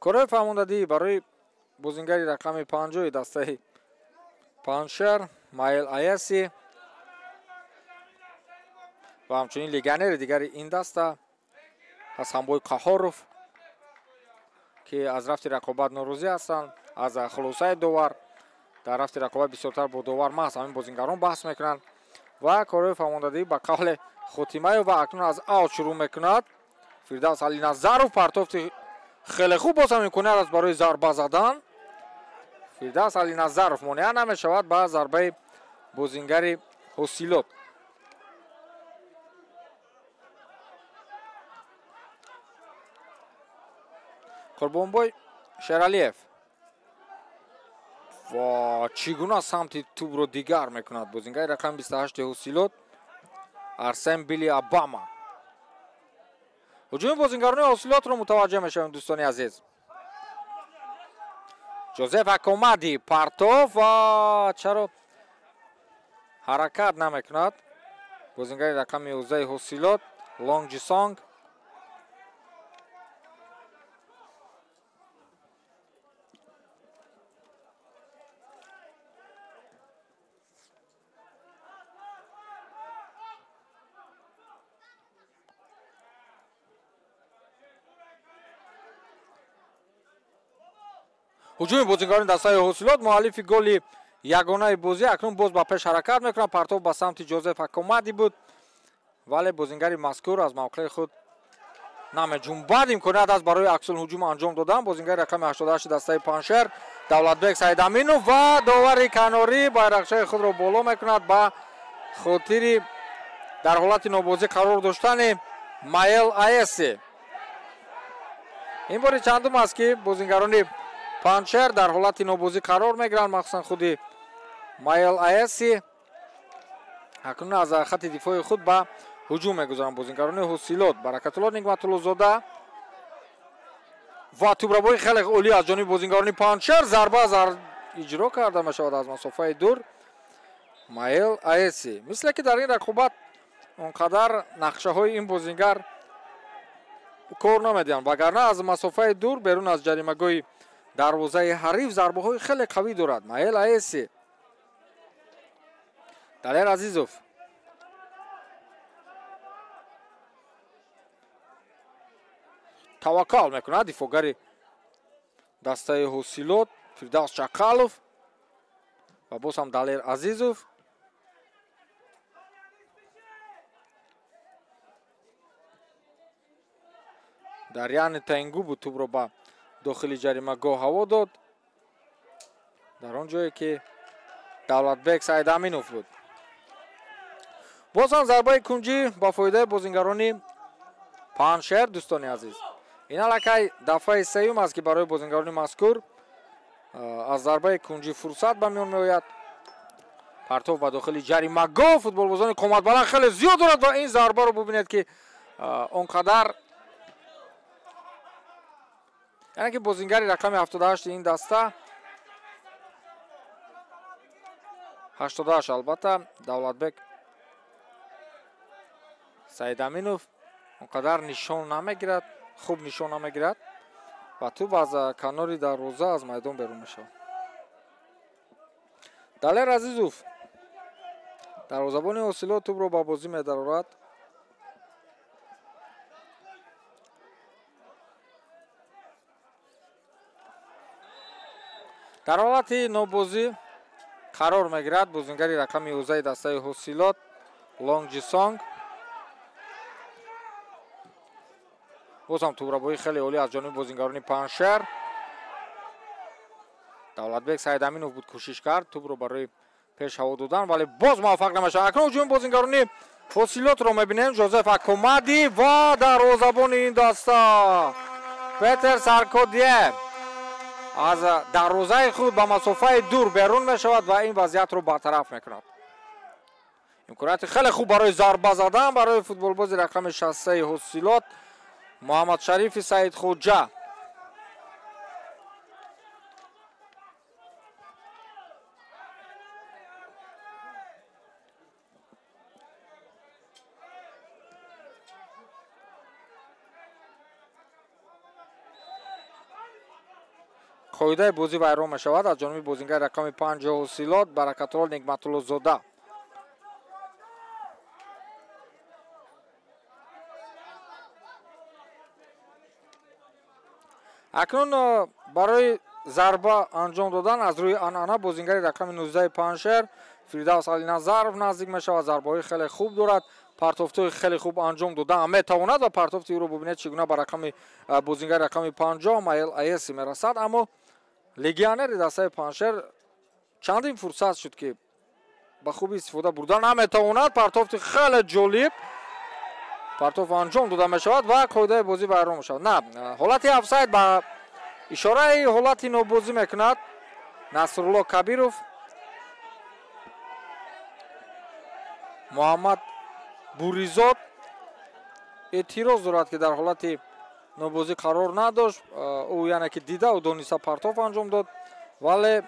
Корҳои фаҳмондадиҳӣ барои бозингари рақами 50 дастаи Панҷшер Майл Аяси ва ҳамчунин легионери дигари ин даста Ҳасанбой Қаҳоров, ки аз рафти рақобат норозӣ ҳастанд, аз хулосаи довар. Дар рафти рақобат бисёртар бо довар маҳз ҳамин бозингарон баҳс мекунанд ва корҳои фаҳмондадиҳӣ ба қавле Хотимаев ва акнун аз аут шурӯъ мекунад. Фирдавс Алиназаров партофти хеле хуб боз ҳам имконият аст барои зарба задан. Фирдавс Алиназаров монеа намешавад ба зарбаи бозингари Ҳосилот. Қурбонбой Шералиев ва чӣ гуна самти тӯбро дигар мекунад бозингари рақами 28 Ҳосилот Арсен Били Обама. Ҳуҷуми бозингарони Ҳосилотро мутаваҷҷеҳ мешавем, дӯстони азиз. Ҷозеф Акомади партов ва чаро ҳаракат намекунад бозингари рақами 11 Ҳосилот Лонг Ҷисонг. Ҳуҷуми бозингарони дастаи Ҳосилот, муаллифи голи ягонаи бозӣ акнун боз ба пеш ҳаракат мекунад. Партов ба самти Ҷозеф Акомади буд, вале бозингари мазкур аз мавқеи худ намеҷунбад. Имконият аст барои аксулҳуҷум анҷом додан. Бозингари рақами 88 дастаи Панҷшер Давлатбек Саидаминов ва довари канорӣ байрақчаи худро боло мекунад ба хотири дар ҳолати нобозӣ қарор доштани Майл Аеси. Ин бори чандум аст, ки бозингарони Панҷшер дар ҳолати нобозӣ қарор мегиранд, махсусан худи Майл Аеси. Акнун аз хати дифои худ ба ҳуҷум мегузаранд бозингарони Ҳосилот. Баракатулло Нигматуллозода ва тӯбрабои хеле олӣ аз ҷониби бозингарони Панҷшер. Зарба иҷро карда мешавад аз масофаи дур. Майл Аеси, мисле ки дар ин рақобат он қадар нақшаҳои ин бозингар кор намедиҳанд, вагарна аз масофаи дур берун аз ҷаримагоҳи дарвозаи ҳариф зарбаҳои хеле қавӣ дорад Майл Аеси. Далер Азизов таваккал мекунад дифоъгари дастаи Ҳосилот Фирдавс Чақалов ва боз ҳам Далер Азизов. Дар яни тенгу буд тӯбро ба дохили ҷаримагоҳ ҳаво дод, дар он ҷое ки Давлатбек Саидаминов буд. Боз ҳам зарбаи кунҷӣ ба фоидаи бозингарони Панҷшер, дӯстони азиз. Ин аллакай дафъаи сеюм аст, ки барои бозингарони мазкур аз зарбаи кунҷӣ фурсат ба миён меояд. Партов ба дохили ҷаримагоҳ, футболбозони қоматбаланд хеле зиёд дорад ва ин зарбаро бубинед, ки он қадар, яъне ки бозингари рақами 78 ин даста 88 албатта Давлатбек Саидаминов он қадар нишон намегирад, хуб нишон намегирад ва тӯб аз канори дарвоза аз майдон берун мешавад. Далер Азизов дарвозабони Ҳосилот тӯбро ба бозӣ медарорад. Дар ҳолати нобозӣ қарор мегирад бозингари рақами 11 дастаи Ҳосилот Лонг Ҷисонг. Боз ҳам тӯбрабоӣ хеле олӣ аз ҷониби бозингарони Панҷшер. Давлатбек Саидаминов буд, кӯшиш кард тӯбро барои пеш ҳаво додан, вале боз муваффақ намешавад. Акнун ҳуҷуми бозингарони Ҳосилотро мебинем. Ҷозеф Акомади ва дарвозабони ин даста Петер Саркодие аз дарвозаи худ ба масофаи дур берун мешавад ва ин вазъиятро бартараф мекунад. Имконияти хеле хуб барои зарба задан барои футболбози рақами 63 Ҳосилот Муҳаммадшарифи Саидхоҷа. Қоидаи бозӣ вайрон мешавад аз ҷониби бозингари рақами 5 Ҳосилот Баракатулло Нигматуллозода. Акнун барои зарба анҷом додан аз рӯи анъана бозингари рақами 19 Панҷшер Фирдавс Алиназаров наздик мешавад. Зарбаҳои хеле хуб дорад, партофтҳои хеле хуб анҷом дода метавонад ва партофти ӯро бубинед чӣ гуна ба рақами бозингари рақами 50 Майл Аеси мерасад. Аммо легионери дастаи Панҷшер чандин фурсат шуд ки ба хубӣ истифода бурда наметавонад. Партофти хеле ҷолиб, партоф анҷом дода мешавад ва қоидаи бозӣ вайрон мешавад. На, ҳолати офсайд ба ишораи ҳолати нобозӣ мекунад Насрулло Кабиров. Муҳаммад Буризод эътироз дорад ки дар ҳолати нобозӣ қарор надошт. Ӯ яъне ки дида ӯ дониста партоф анҷом дод, вале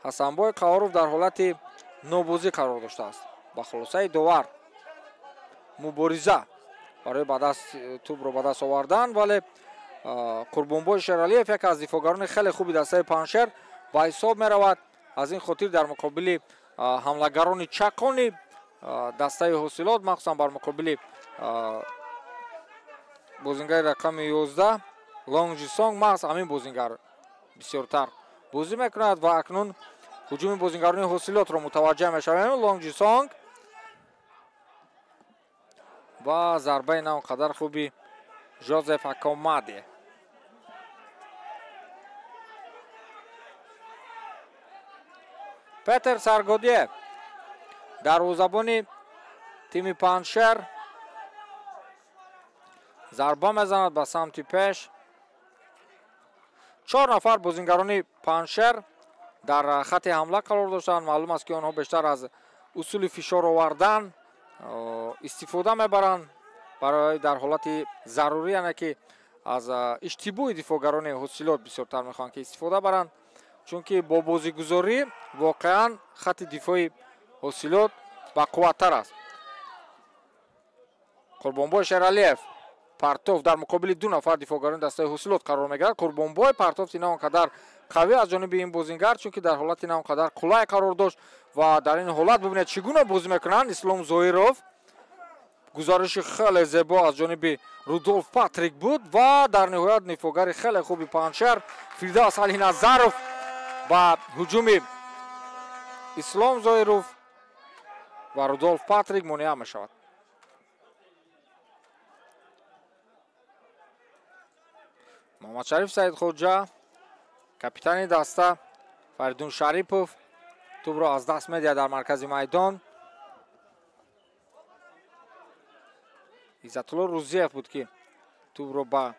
Ҳасанбой Қаҳоров дар ҳолати нобозӣ қарор доштааст. Ба хулосаи довар мубориза барои ба даст тӯбро ба даст овардан, вале Қурбонбой Шералиев яке аз дифоъгарони хеле хуби дастаи Панҷшер ба ҳисоб меравад. Аз ин хотир дар муқобили ҳамлагарони чақони дастаи Ҳосилот, махсусан бар муқобили бозингари рақами 11 Лонг Жисонг, маҳз ҳамин бозингар бисёртар бозӣ мекунад ва акнун ҳуҷуми бозингарони Ҳосилотро мутаваҷҷеҳ мешавем. Лонг Жисонг ва зарбаи на он қадар хуби Жозеф Акомаде. Петер Саргодие дарвозабони тими Панҷшер зарба мезанад ба самти пеш. 4 нафар бозингарони Панҷшер дар хати ҳамла қарор доштанд. Маълум аст ки онҳо бештар аз усули фишор овардан истифода мебаранд барои дар ҳолати зарурӣ, яъне ки аз иштибоҳи дифоъгарони Ҳосилот бисёртар мехоҳанд ки истифода баранд, чунки бо бозигузорӣ воқеан хати дифои Ҳосилот бақувваттар аст. Қурбонбой Шералиев партоф дар муқобили 2 нафар дифоъгарони дастаи Ҳосилот қарор мегирад. Қурбонбой партофти на он қадар қавӣ аз ҷониби ин бозингар, чунки дар ҳолати на он қадар қулай қарор дошт ва дар ин ҳолат бубинед чӣ гуна бозӣ мекунанд. Ислом Зоиров гузариши хеле зебо аз ҷониби Рудолф Патрик буд ва дар ниҳоят нифоъгари хеле хуби Панҷшер Фирдавс Алиназаров ба ҳуҷуми Ислом Зоиров ва Рудолф Патрик монеа мешавад. Муҳаммадшариф Саидхоҷа, капитани даста Фаридун Шарипов тӯбро аз даст медиҳад дар маркази майдон. Иззатулло Рузиев буд ки тӯбро ба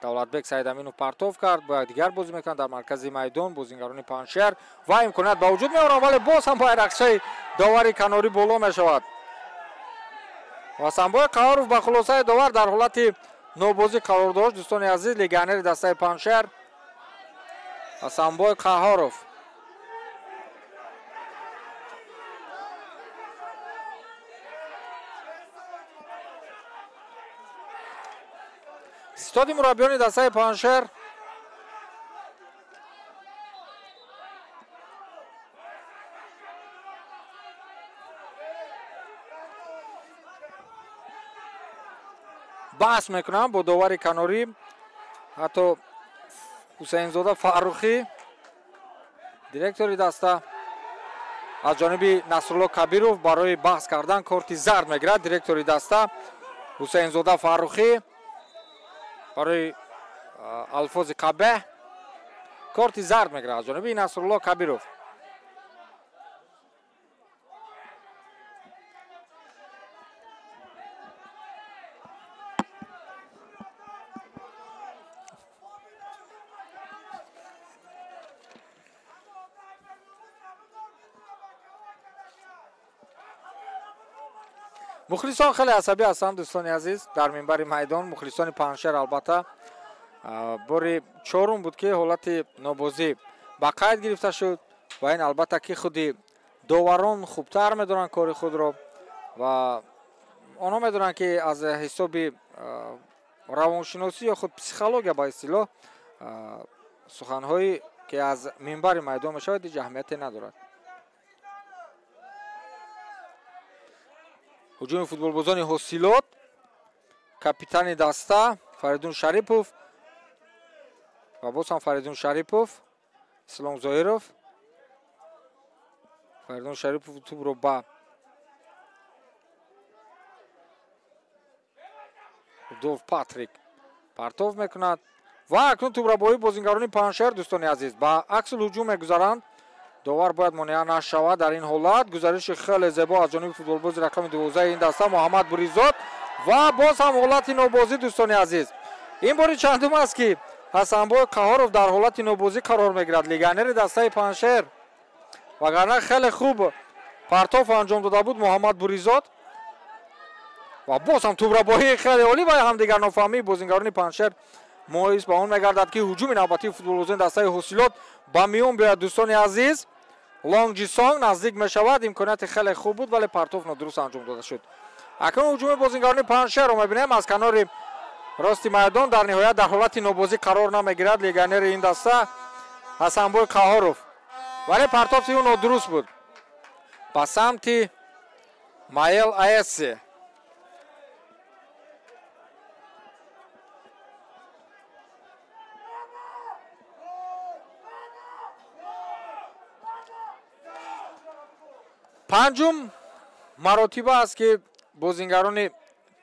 Давлатбек Саидаминов партоф кард. Бо якдигар бозӣ мекунанд дар маркази майдон бозингарони Панҷшер ва имконият ба вуҷуд меоранд, вале боз ҳам байрақчаи довари канорӣ боло мешавад. Ҳасанбой Қаҳоров ба хулосаи довар дар ҳолати нобозӣ қарор дошт. Дӯстони азиз, легионери дастаи Панҷшер Ҳасанбой Қаҳоров. Ситоди мураббиёни дастаи Панҷшер баҳс мекунанд бо довари канорӣ. Ҳатто Ҳусейнзода Фаррухӣ, директори даста, аз ҷониби Насрулло Кабиров барои баҳс кардан корти зард мегирад. Директори даста Ҳусейнзода Фаррухӣ барои алфози қабеҳ корти зард мегирад аз ҷониби Насрулло Кабиров. Мухлисон хеле асабӣ ҳастанд, дӯстони азиз, дар минбари майдон. Мухлисони Панҷшер албатта бори чорум буд, ки ҳолати нобозӣ ба қайд гирифта шуд ва ин албатта ки худи доварон хубтар медонанд кори худро ва онҳо медонанд, ки аз ҳисоби равоншиносӣ ё худ психология ба истилоҳ суханҳое ки аз минбари майдон мешавад ҳеҷ аҳамияте надорад. Ҳуҷуми футболбозони Ҳосилот, капитани даста Фаридун Шарипов ва боз ҳам Фаридун Шарипов, Ислом Зоиров. Фаридун Шарипов тӯбро ба Рудолф Патрик партов мекунад ва акнун тӯбрабоии бозингарони Панҷшер, дӯстони азиз, ба аксул ҳуҷум мегузаранд. Довар бояд монеа нашавад дар ин ҳолат. Гузариши хеле зебо аз ҷониби футболбози рақами 12 ин даста Муҳаммад Буризод ва боз ҳам ҳолати нобозӣ, дӯстони азиз. Ин бори чандум аст, ки Ҳасанбой Қаҳоров дар ҳолати нобозӣ қарор мегирад, легионери дастаи Панҷшер. Вагарна хеле хуб партоф анҷом дода буд Муҳаммад Буризод ва боз ҳам тӯбрабоии хеле олӣ ва ҳамдигар нофаҳмии бозингарони Панҷшер моис ба он мегардад, ки ҳуҷуми навбатии футболбозони дастаи Ҳосилот ба миён биёяд, дӯстони азиз. Лонг Ҷисонг наздик мешавад, имконияти хеле хуб буд, вале партоф нодуруст анҷом дода шуд. Акнун ҳуҷуми бозингарони Панҷшерро мебинем аз канори рости майдон. Дар ниҳоят дар ҳолати нобозӣ қарор намегирад легионери ин даста Ҳасанбой Қаҳоров, вале партофти ӯ нодуруст буд ба самти Маел Аэсси. Панҷум маротиба аст, ки бозингарони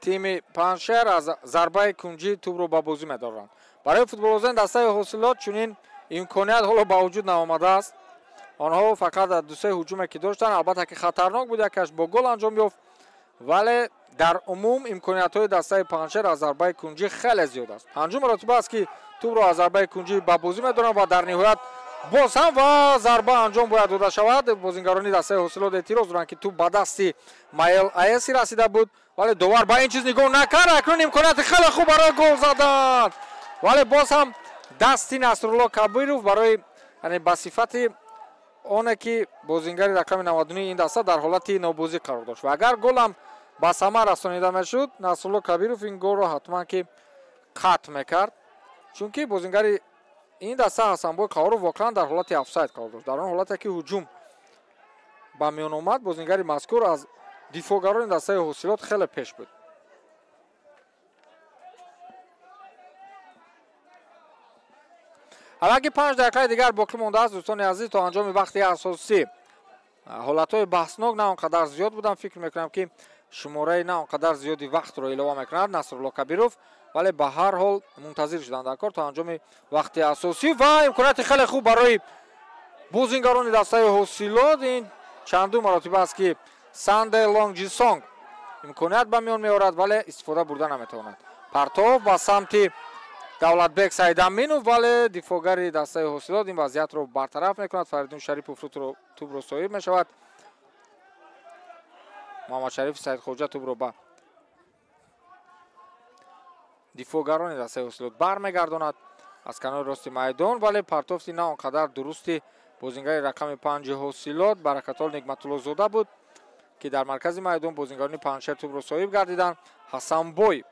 тими Панҷшер аз зарбаи кунҷӣ тӯбро ба бозӣ медоранд. Барои футболбозони дастаи Ҳосилот чунин имконият ҳоло ба вуҷуд наомадааст. Онҳо фақат дусе ҳуҷуме ки доштанд, албатта ки хатарнок буд, якаш бо гол анҷом ёфт, вале дар умум имкониятҳои дастаи Панҷшер аз зарбаи кунҷӣ хеле зиёд аст. Панҷум маротиба аст, ки тӯбро аз зарбаи кунҷӣ ба бозӣ медоранд ва дар ниҳоят боз ҳам ва зарба анҷом бояд дода шавад. Бозингарони дастаи Ҳосилот эътироз доранд, ки тӯб ба дасти Маел Аэси расида буд, вале довар ба ин чиз нигоҳ накард. Акнун имконияти хеле хуб барои гол задан, вале боз ҳам дасти Насрулло Кабиров барои, яъне ба сифати оне ки бозингари рақами 99 ин даста дар ҳолати нобозӣ қарор дошт ва агар голам ба самар расонида мешуд, Насрулло Кабиров ин голро ҳатман ки қатъ мекард, чунки бозингари ин даста Ҳасанбой Қаҳоров воқеан дар ҳолати офсайд қарор дошт. Дар он ҳолате ки ҳуҷум ба миён омад, бозингари мазкур аз дифоъгарони дастаи Ҳосилот хеле пеш буд. Ҳамагӣ 5 дақиқаи дигар боқӣ мондааст, дӯстони азиз, то анҷоми вақти асосӣ. Ҳолатҳои баҳснок на он қадар зиёд буданд, фикр мекунам, ки шумораи на он қадар зиёди вақтро илова мекунад Насрулло Кабиров, вале ба ҳар ҳол мунтазир шуданд дар кор то анҷоми вақти асосӣ ва имконияти хеле хуб барои бозингарони дастаи Ҳосилот. Ин чандум маротиба аст, ки Санде Лонг Ҷисонг имконият ба миён меорад, вале истифода бурда наметавонад. Партов ба самти Давлатбек Саидаминов, вале дифоъгари дастаи Ҳосилот ин вазъиятро бартараф мекунад. Фаридун Шарипов тӯбро соҳиб мешавад. Муҳаммадшариф Саидхоҷа тӯбро ба дифоъгарони дастаи Ҳосилот бармегардонад аз канори рости майдон, вале партофти на он қадар дурусти бозингари рақами 5 Ҳосилот Баракатол Нигматуллозода буд, ки дар маркази майдон бозингарони Панҷшер тӯбро соҳиб гардиданд. Ҳасанбой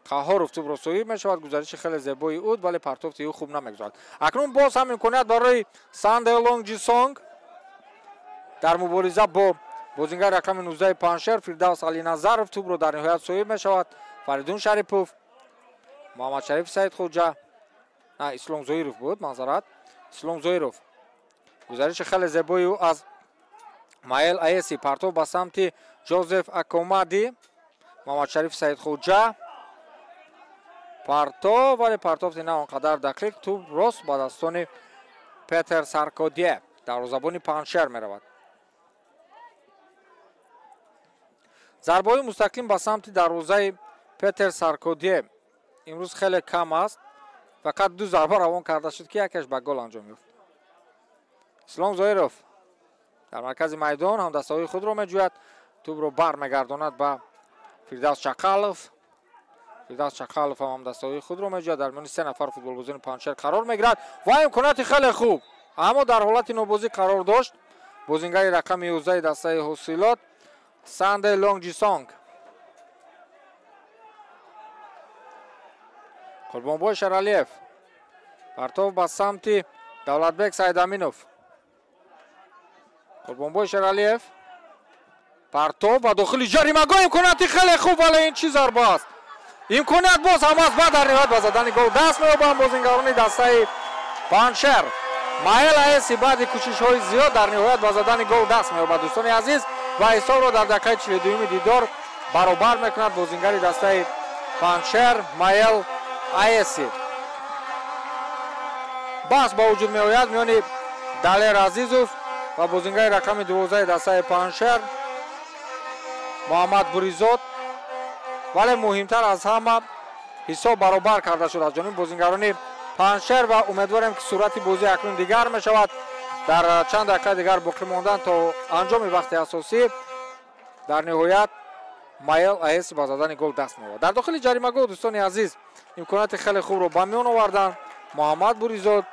Қаҳоров тӯбро соҳиб мешавад. Гузариши хеле зебои ӯ, вале партофти ӯ хуб намегузарад. Акнун боз ҳам имконият барои Санде Лонг Ҷисонг дар мубориза бо бозингари рақами 19 Панҷшер Фирдавс Алиназаров тӯбро дар ниҳоят соҳиб мешавад. Фаридун Шарипов, Муҳаммадшариф Саидхоҷа, на, Ислом Зоиров буд, манзарат. Ислом Зоиров. Гузариши хеле зебои ӯ аз Маел Аэси, партов ба самти Ҷозеф Акомади, Муҳаммадшариф Саидхоҷа партов, вале партофти на он қадар дақиқ, тӯб рост ба дастони Петер Саркодие, дарвозабони Панҷшер меравад. Зарбаҳои мустақим ба самти дарвозаи Петер Саркодие имрӯз хеле кам аст. Фақат 2 зарба равон карда шуд, ки якеш ба гол анҷом ёфт. Ислом Зоиров дар маркази майдон ҳамдастаҳои худро меҷӯяд. Тӯбро бармегардонад ба Фирдавс Чақалов. Фирдавс Чақалов ҳам дастаҳои худро меҷӯяд. Дар миёни се нафар футболбозони Панҷшер қарор мегирад ва имконияти хеле хуб, аммо дар ҳолати нобозӣ қарор дошт бозингари рақами 11 дастаи Ҳосилот Санде Лонг Ҷисонг. Қурбонбой Шаралиев партов ба самти Давлатбек Сайдаминов. Қурбонбой Шаралиев партов ба дохили ҷаримагоҳ, имконияти хеле хуб, вале ин чӣ зарба аст? Имконият боз ҳам аст ва дар ниҳоят ба задани гол даст меёбанд бозингарони дастаи Панҷшер. Маэл Аэси баъди кӯшишҳои зиёд дар ниҳоят ба задани гол даст меёбад, дӯстони азиз, ва ҳисобро дар дақиқаи 42-юми дидор баробар мекунад бозингари дастаи Панҷшер Маэл Аэси. Баҳс ба вуҷуд меояд миёни Далер Азизов ва бозингари рақами 12 дастаи Панҷшер Муҳаммад Буризод, вале муҳимтар аз ҳама ҳисоб баробар карда шуд аз ҷониби бозингарони Панҷшер ва умедворем, ки сурати бозӣ акнун дигар мешавад. Дар чанд дақиқа дигар боқӣ мондан то анҷоми вақти асосӣ дар ниҳоят Маэл Аэси ба задани гол даст меёбад. Дар дохили ҷаримагоҳ, дӯстони азиз, имконияти хеле хубро ба миён оварданд Муҳаммад Буризод,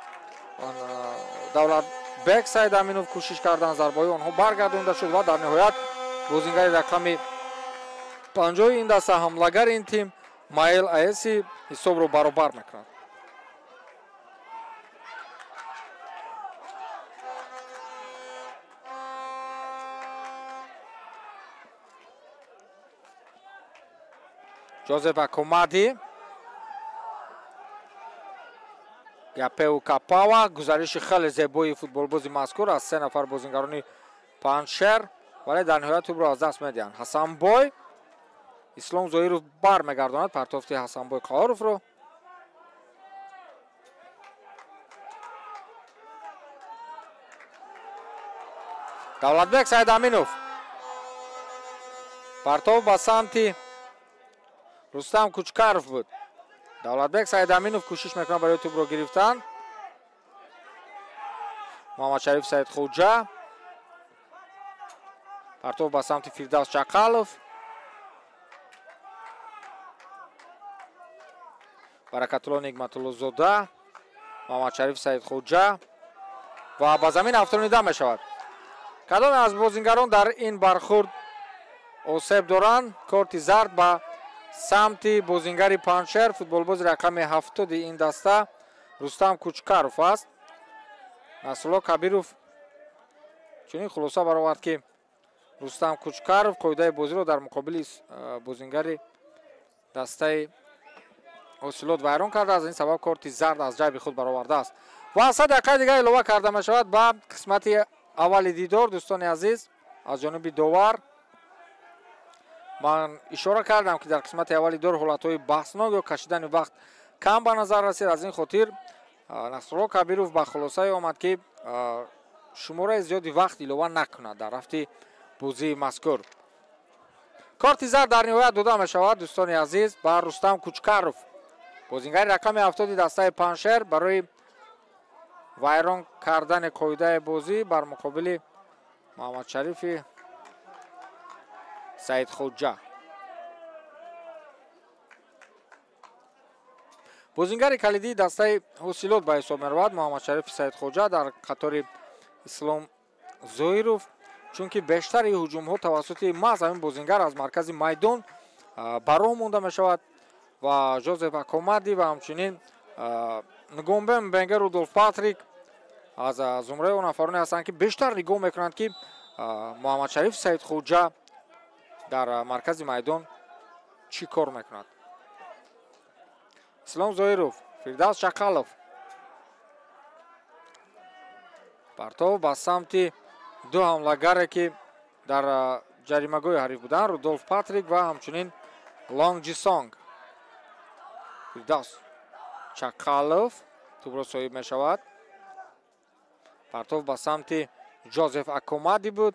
Давлатбек Сайдаминов кӯшиш карданд, зарбаҳои онҳо баргардонда шуд ва дар ниҳоят бозингари рақами 50 ин даста, ҳамлагари ин тим Маэл Аэси ҳисобро баробар мекунад. Ҷозеф Акомади, Япеу Капава, гузариши хеле зебои футболбози мазкур аз се нафар бозингарони Панҷшер, вале дар ниҳоят тӯбро аз даст медиҳанд. Ҳасанбой, Ислом Зоиров бармегардонад партофти Ҳасанбой Қаҳоровро. Давлатбек Сайдаминов партов ба самти Рустам Кучкаров буд. Давлатбек Сайдаминов кӯшиш мекунад барои тӯбро гирифтан. Муҳаммадшариф Саидхоҷа партов ба самти Фирдавс Чақалов. Баракатулло Нигматуллозода, Муҳаммадшариф Саидхоҷа ва ба замин афтонида мешавад. Кадоме аз бозингарон дар ин бархурд осеб доранд? Корти зард ба самти бозингари Панҷшер, футболбози рақами 70 ин даста Рустам Кучкаров аст. Насрулло Кабиров чунин хулоса баровард, ки Рустам Кучкаров қоидаи бозиро дар муқобили бозингари дастаи Ҳосилот вайрон карда, аз ин сабаб корти зард аз ҷайби худ баровардааст. Ва 100 дақиқаи дигар илова карда мешавад ба қисмати аввали дидор, дӯстони азиз, аз ҷониби довар. Ман ишора кардам, ки дар қисмати аввали дидор ҳолатҳои баҳснок ё кашидани вақт кам ба назар расид. Аз ин хотир Насрулло Кабиров ба хулосае омад, ки шумораи зиёди вақт илова накунад дар рафти бозии мазкур. Корти зард дар ниҳоят дода мешавад, дӯстони азиз, ба Рустам Кучкаров, бозингари рақами 70 дастаи Панҷшер, барои вайрон кардани қоидаи бозӣ бар муқобили Муҳаммадшарифи Саидхоҷа. Бозингари калидии дастаи Ҳосилот ба ҳисоб меравад Муҳаммадшарифи Саидхоҷа дар қатори Ислом Зоиров, чунки бештари ҳуҷумҳо тавассути маҳз ҳамин бозингар аз маркази майдон ба роҳ монда мешавад ва Жозеф Акомади ва ҳамчунин Нгомбе Бенгер, Рудолф Патрик аз зумраи он нафароне ҳастанд, ки бештар нигоҳ мекунанд, ки Муҳаммадшариф Саидхоҷа дар маркази майдон чӣ кор мекунад. Ислом Зоиров, Фирдавс Чақалов партов ба самти ду ҳамлагаре, ки дар ҷаримагоҳи ҳариф буданд, Рудолф Патрик ва ҳамчунин Лонг Ҷисонг. Фирдавс Чақалов тӯбро соҳиб мешавад. Партов ба самти Ҷозеф Акомади буд,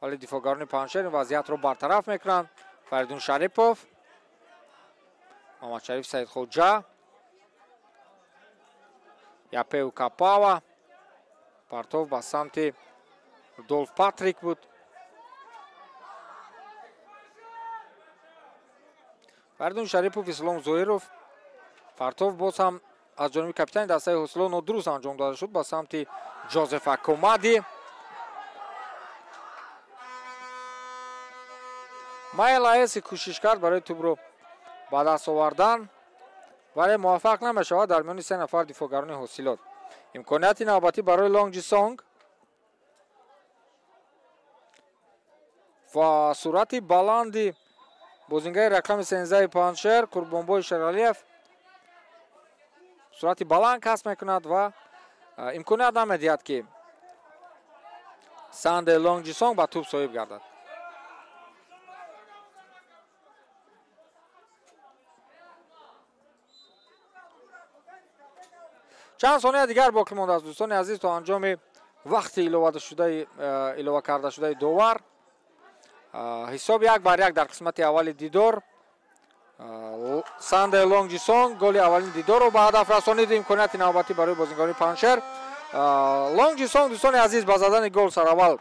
вале дифоъгарони Панҷшер ин вазъиятро бартараф мекунанд. Фаридун Шарипов, Муҳаммадшариф Саидхоҷа, Япеу Капава партов ба самти Рудолф Патрик буд. Фаридун Шарипов, Ислом Зоиров. Партов боз ҳам аз ҷониби капитани дастаи Ҳосилот нодуруст анҷом дода шуд ба самти Ҷозеф Акомади. Майл Аеси кӯшиш кард барои тӯбро ба даст овардан, вале муваффақ намешавад дар миёни се нафар дифоъгарони Ҳосилот. Имконияти навбатӣ барои Лонг Ҷисонг ва суръати баланди бозингари рақами 13 Панҷшер Қурбонбой Шералиев суръати баланд касб мекунад ва имконият намедиҳад, ки Санде Лонг Ҷисонг ба тӯб соҳиб гардад. Чанд сония дигар боқӣ мондааст, дӯстони азиз, то анҷоми вақти илова карда шудаи довар. Ҳисоб 1-1 дар қисмати аввали дидор. Санде Лонг Ҷисонг голи аввалини дидорро ба ҳадаф расонид. Имконияти навбатӣ барои бозингарони Панҷшер. Лонг Ҷисонг, дӯстони азиз, ба задани гол сараввал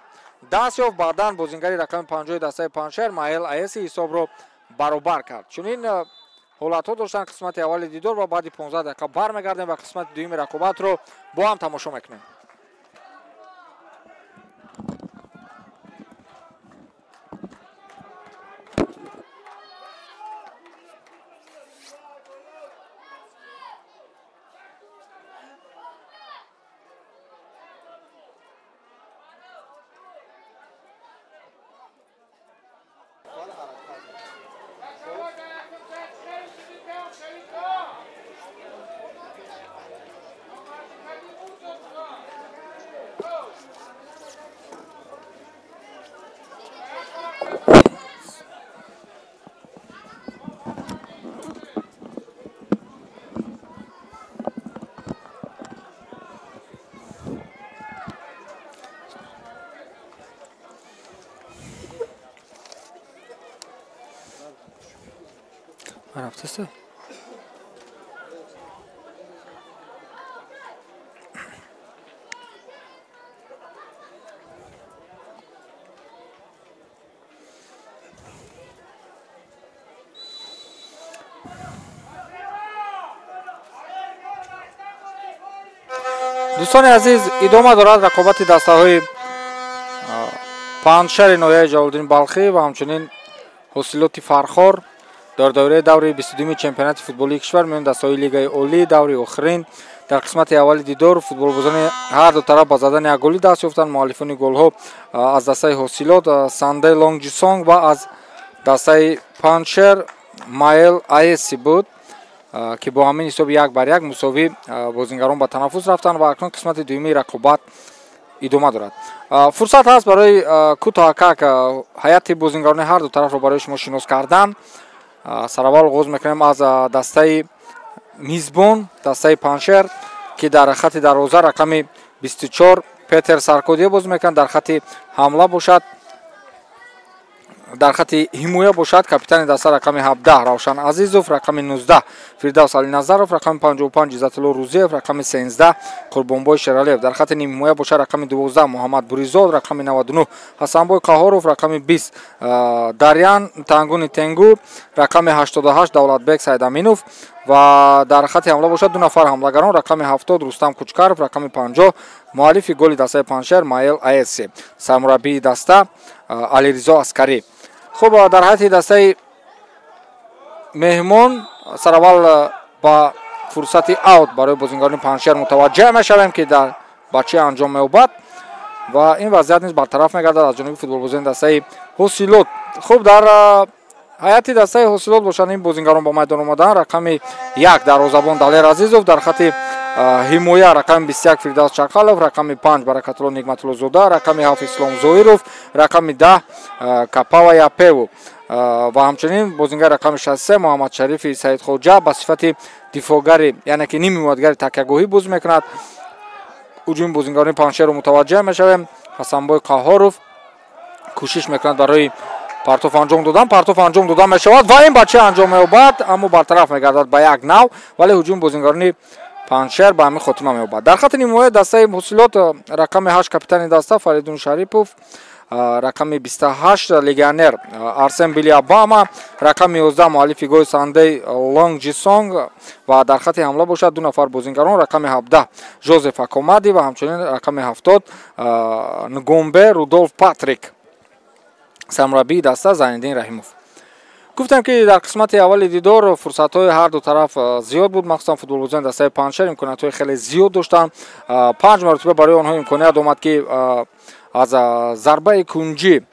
даст ёфт, баъдан бозингари рақами 50 дастаи Панҷшер Майл Аеси ҳисобро баробар кард. Чунин ҳолатҳо доштанд қисмати аввали дидор ва баъди 15 дақиқа бармегардем ва қисмати дуюми рақобатро бо ҳам тамошо мекунем. Рафтаста. Дӯстони азиз, идома дорад рақобати дастаҳои Панҷшери ноҳияи Ҷалолиддини Балхӣ ва ҳамчунин Ҳосилоти Фархор дар давраи даври 22-ми чемпионати футболии кишвар миёни дастаҳои Лигаи Олӣ даври охирин. Дар қисмати аввали дидор футболбозони ҳар ду тараф ба задани як голӣ даст ёфтанд. Муаллифони голҳо аз дастаи Ҳосилот Санде Лонг Ҷисонг ва аз дастаи Панҷшер Майл Аеси буд, ки бо ҳамин ҳисоби 1-1 мусовӣ бозингарон ба танаффус рафтанд ва акнун қисмати дуюми рақобат идома дорад. Фурсат ҳаст барои кӯтоҳакак ҳайати бозингарони ҳар ду тарафро барои шумо шинос кардан. Сараввал оғоз мекунем аз дастаи мизбон, дастаи Панҷшер, ки дар хати дарвоза рақами 24 Петер Саркодия бозӣ мекунад. Дар хати ҳамла бошад, дар хати ҳимоя бошад капитани даста рақами 17 Равшан Азизов, рақами 19 Фирдавс Алиназаров, рақами 55 Иззатулло Рузиев, рақами 13 Қурбонбой Шералиев. Дар хати нимҳимоя бошад рақами 12 Муҳаммад Буризод, рақами 99 Ҳасанбой Қаҳоров, рақами 20 Дарьян Тангуни Тенгу, рақами 88 Давлатбек Сайдаминов ва дар хати ҳамла бошад ду нафар ҳамлагарон, рақами 70 Рустам Кучкаров, рақами 50 муаллифи голи дастаи Панҷшер Майл Аеси, сармураббии даста Алиризо Аскарӣ. Хуб, дар ҳайати дастаи меҳмон сараввал ба фурсати аут барои бозингарони Панҷшер мутаваҷҷеҳ мешавем, ки дар ба чӣ анҷом меёбад ва ин вазъият низ бартараф мегардад аз ҷониби футболбозони дастаи Ҳосилот. Хуб, дар ҳайати дастаи Ҳосилот бошанд ин бозингарон ба майдон омаданд. Рақами 1 дарвозабон Далер Азизов, дар хати ҳимоя рақами 21 Фирдавс Чақалов, рақами 5 Баракатулло Нигматуллозода, рақами 7 Ислом Зоиров, рақами 10 Капава Япеву ва ҳамчунин бозингари рақами 63 Муҳаммад Шарифи Саидхоҷа ба сифати дифоъгари, яъне ки нимҳимоятгари такягоҳӣ бозӣ мекунад. Ҳуҷуми бозингарони Панҷшерро мутаваҷҷеҳ мешавем. Ҳасанбой Қаҳоров кӯшиш мекунад барои партоф анҷом додан, партоф анҷом дода мешавад ва ин бача анҷом меёбад, аммо бартараф мегардад ба як нав, вале ҳуҷуми бозингарони Панҷшер ба ҳамин хотима меёбад. Дар хати нимҳимояи дастаи Ҳосилот рақами 8 капитани даста Фаридун Шарипов, Рақами 28 легионер Арсен Билиабама, рақами 11 муаллифи голи Сандей Лонг Ҷисонг ва дар хати ҳамла бошад 2 нафар бозингарон, рақами 17 Жозеф Акомади ва ҳамчунин рақами 70 Нгомбе Рудолф Патрик. Сармураббии даста Зайниддин Раҳимов. Гуфтам ки дар қисмати аввали дидор фурсатҳои ҳар ду тараф зиёд буд, махсусан футболбозони дастаи Панҷшер имкониятҳои хеле зиёд доштанд. 5 маротиба барои онҳо имконият омад ки аз зарбаи кунҷӣ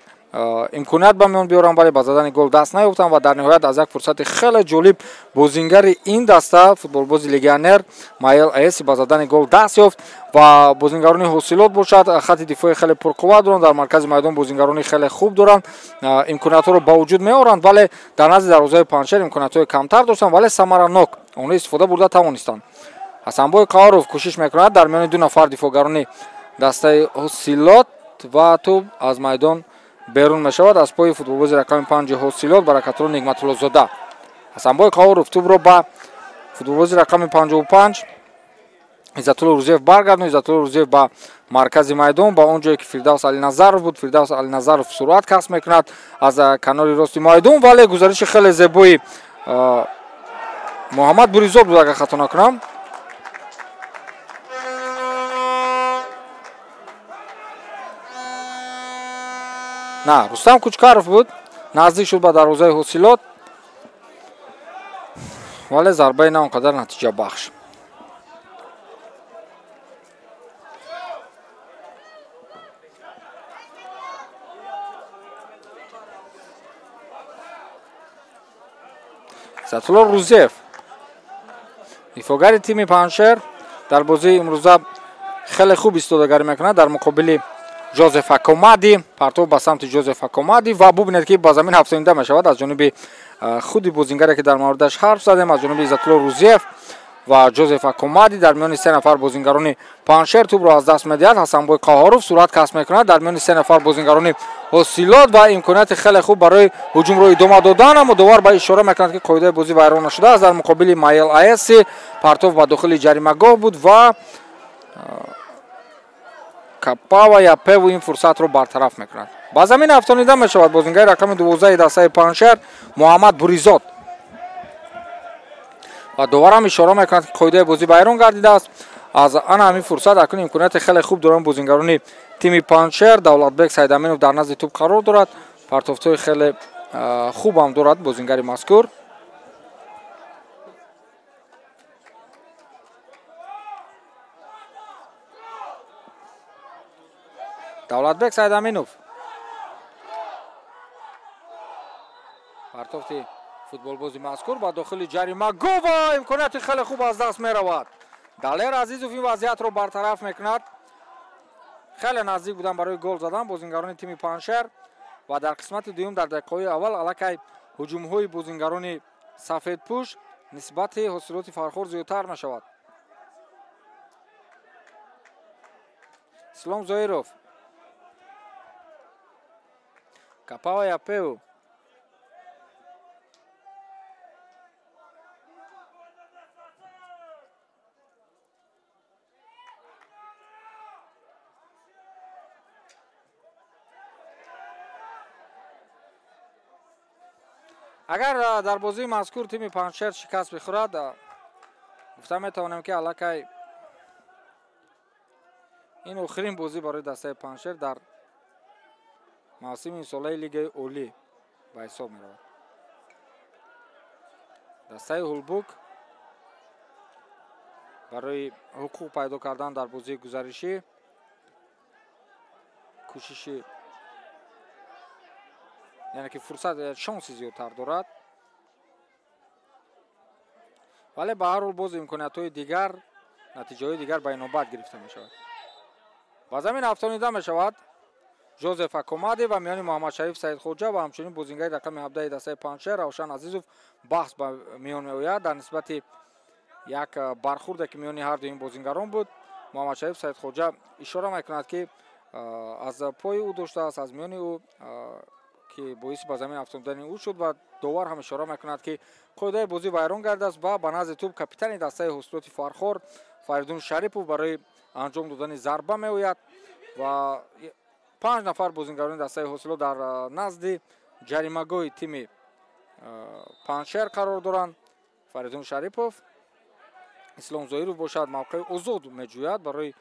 имконият ба миён биёранд, вале ба задани гол даст наёфтанд ва дар ниҳоят аз як фурсати хеле ҷолиб бозингари ин даста, футболбози легионер Майл Аэси ба задани гол даст ёфт ва бозингарони ҳосилот бошад хати дифои хеле пурқувват доранд, дар маркази майдон бозингарони хеле хуб доранд, имкониятҳоро ба вуҷуд меоранд, вале дар назди дарвозаи Панҷшер имкониятҳои камтар доштанд, вале самаранок онҳо истифода бурда тавонистанд. Ҳасанбой Қаҳоров кӯшиш мекунад дар миёни 2 нафар дифоъгарони дастаи ҳосилот ва тӯб аз майдон берун мешавад аз пои футболбози рақами 5 ҳосилот Баракатулло Нигматуллозода. Ҳасанбой Қаҳоров тӯбро ба футболбози рақами 55 Иззатулло Рузиев баргардонд. Иззатулло Рузиев ба маркази майдон, ба он ҷое ки Фирдавс Алиназаров буд. Фирдавс Алиназаров суръат касб мекунад аз канори рости майдон, вале гузариши хеле зебои Муҳаммад Буризод буд, агар хато накунам. На, Рустам Кучкаров буд, наздик шуд ба дарвозаи ҳосилот, вале зарбаи на он қадар натиҷабахш. Иззатулло Рузиев, дифоъгари тими Панҷшер, дар бозии имрӯза хеле хуб истодагарӣ мекунад дар муқобили Жозеф Акомади. Партов ба самти Жозеф Акомади ва бубинед ки ба замин ҳафтонида мешавад аз ҷониби худи бозингаре ки дар мавридаш ҳарф задем, аз ҷониби Иззатулло Рузиев ва Жозеф Акомади. Дар миёни 3 нафар бозингарони Панҷшер тӯбро аз даст медиҳад. Ҳасанбой Қаҳоров суръат касб мекунад дар миёни 3 нафар бозингарони ҳосилот ва имконияти хеле хуб барои ҳуҷумро идома додан, аммо довар ба ишора мекунад ки қоидаи бозӣ вайрон нашудааст. Дар муқобили Майл Аэси партов ба дохили ҷаримагоҳ буд ва Капава Япеву ин фурсатро бартараф мекунад. Ба замин афтонида мешавад бозингари рақами 12 дастаи Панҷшер Муҳаммад Буризод ва доварам ишора мекунад ки қоидаи бозӣ вайрон гардидааст. Аз ана ҳамин фурсат акнун имконияти хеле хуб доранд бозингарони тими Панҷшер. Давлатбек Сайдаминов дар назди тӯб қарор дорад, партофтҳои хеле хуб ҳам дорад бозингари мазкур. Давлатбек Сайдаминов партофти футболбози мазкур ба дохили ҷаримагоҳ ва имконияти хеле хуб аз даст меравад. Далер Азизов ин вазъиятро бартараф мекунад. Хеле наздик буданд барои гол задан бозингарони тими Панҷшер ва дар қисмати дуюм дар дақиқаҳои аввал аллакай ҳуҷумҳои бозингарони сафедпӯш нисбати ҳосилоти Фархор зиёдтар мешавад. Ислом Зоиров, Капава Япеу, агар дар бозии мазкур тими Панҷшер шикаст бихӯрад, гуфта метавонем ки аллакай ин охирин бозӣ барои дастаи Панҷшер дар мавсими имсолаи Лигаи Олӣ ба ҳисоб меравад. Дастаи Ҳулбук барои ҳуқуқ пайдо кардан дар бозии гузаришӣ кӯшиши, яъне ки фурсат, шонси зиёдтар дорад, вале ба ҳар ҳол боз имкониятҳои дигар, натиҷаҳои дигар ба инобат гирифта мешавад. Ба замин афтонида мешавад Жозеф Акомади ва миёни Муҳаммадшариф Саидхоҷа ва ҳамчунин бозингари рақами 17 дастаи Панҷшер Равшан Азизов баҳс ба миён меояд дар нисбати як бархурде ки миёни ҳар ду ин бозингарон буд. Муҳаммадшариф Саидхоҷа ишора мекунад ки аз пои ӯ доштааст, аз миёни ӯ ки боиси ба замин афтодани ӯ шуд ва довар ҳам ишора мекунад ки қоидаи бозӣ вайрон гардааст ва ба назди тӯб капитани дастаи ҳосилоти Фархор Фаридун Шарипов барои анҷом додани зарба меояд ва 5 нафар бозингарони дастаи Ҳосилот дар назди ҷаримагоҳи тими Панҷшер қарор доранд. Фаридун Шарипов, Ислом Зоиров бошад мавқеи озод меҷӯяд барои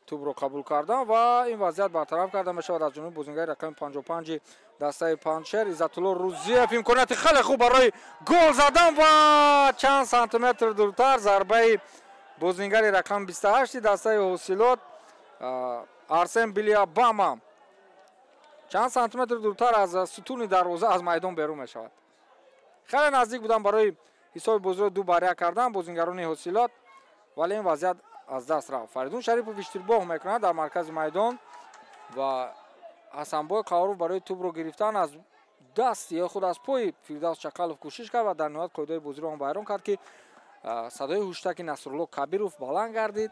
тӯбро қабул кардан ва ин вазъият бартараф карда мешавад аз ҷониби бозингари рақами 55 дастаи Панҷшер Иззатулло Рӯзиев. Имконияти хеле хуб барои гол задан ва чанд сантиметр дуртар зарбаи бозингари рақами 28 дастаи Ҳосилот Арсен Билиабама чанд сантиметр дуртар аз сутуни дарвоза аз майдон берун мешавад. Хеле наздик буданд барои ҳисоби бозиро 2-1 кардан бозингарони Ҳосилот, вале ин вазъият аз даст рафт. Фаридун Шарипов иштирбоҳ мекунад дар маркази майдон ва Ҳасанбой Қаҳоров барои тӯбро гирифтан аз даст ё худ аз пои Фирдавс Чақалов кӯшиш кард ва дар ниҳоят қоидаи бозиро он вайрон кард, ки садои ҳуштаки Насрулло Кабиров баланд гардид.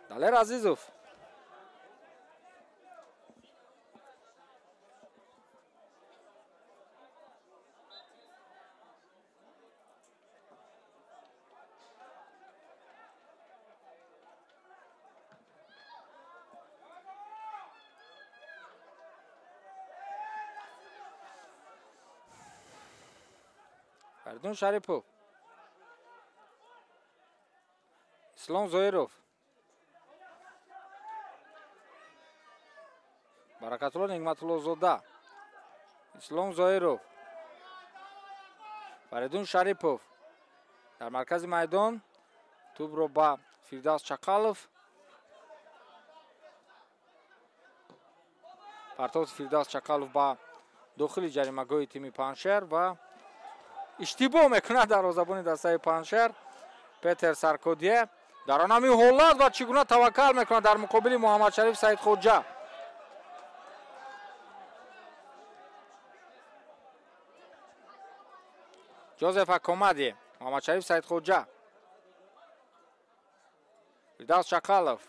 Далер Азизов Фаридун Шарипов, Ислом Зоиров, Баракатулло Нигматуллозода, Ислом Зоиров, Фаридун Шарипов дар маркази майдон тӯбро ба Фирдавс Чақалов, партофти Фирдавс Чақалов ба дохили ҷаримагоҳи тими Панҷшер ва иштибоҳ мекунад дарвозабони дастаи Панҷшер Петер Саркодие дар он ҳамин ҳолат ва чӣ гуна таваккал мекунад дар муқобили Муҳаммадшариф Саидхоҷа. Ҷозеф Акомади, Муҳаммадшариф Саидхоҷа, Фирдавс Чақалов,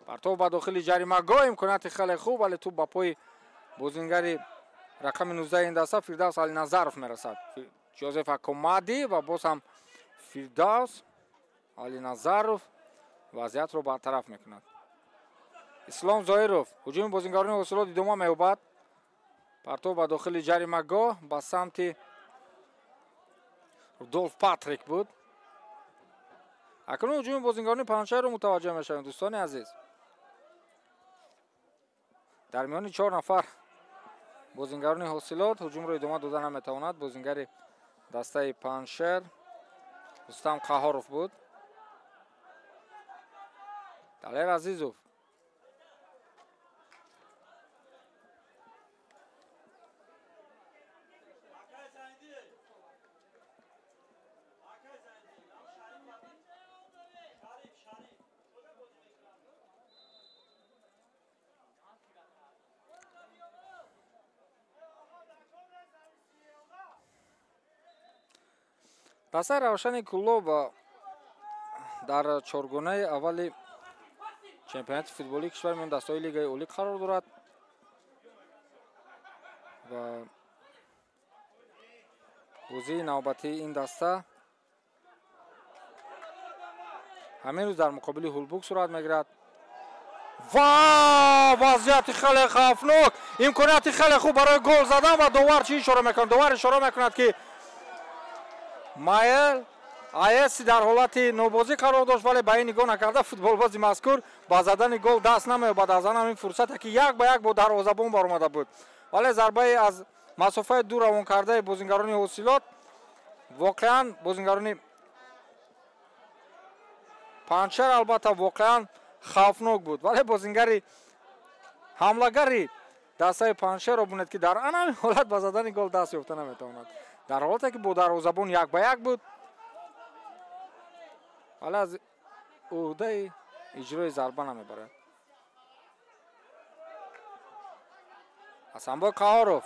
партов ба дохили ҷаримагоҳ, имконияти хеле хуб, вале тӯб ба пои бозингари рақами 19 ин даста Фирдавс Алиназаров мерасад. Ҷозеф Акомади ва боз ҳам Фирдавс Алиназаров вазъиятро бартараф мекунад. Ислом Зоиров, ҳуҷуми бозингарони Ҳосилот идома меёбад. Партов ба дохили ҷаримагоҳ ба самти Рудолф Патрик буд. Акнун ҳуҷуми бозингарони Панҷшерро мутаваҷҷеҳ мешавем, дӯстони азиз. Дар миёни 4 нафар бозингарони Ҳосилот ҳуҷумро идома дода наметавонад. Бозингари дастаи Панҷшер Рустам Қаҳоров буд. Далер Азизов, дастаи Равшани Кӯлоб дар чоргонаи аввали чемпионати футболии кишвар миёни дастаҳои Лигаи Олӣ қарор дорад ва бозии навбатии ин даста ҳамин рӯз дар муқобили Ҳулбук сурат мегирад. Ва вазъияти хеле хавфнок, имконияти хеле хуб барои гол задан ва довар чӣ ишора мекунад? Довар ишора мекунад, ки Майл Аеси дар ҳолати нобозӣ қарор дошт, вале ба ин нигоҳ накарда футболбози мазкур ба задани гол даст намеёбад. Аз ан ҳамин фурсате ки 1-1 бо дарвозабон баромада буд, вале зарбаи аз масофаи дур равон кардаи бозингарони Ҳосилот воқеан бозингарони Панҷшер албатта воқеан хавфнок буд, вале бозингари ҳамлагари дастаи Панҷшерро бинед, ки дар ан ҳамин ҳолат ба задани гол даст ёфта наметавонад. Дар ҳолате ки бо дарвозабон 1-1 буд, вале аз уҳдаи иҷрои зарба намебарад. Ҳасанбой Қаҳоров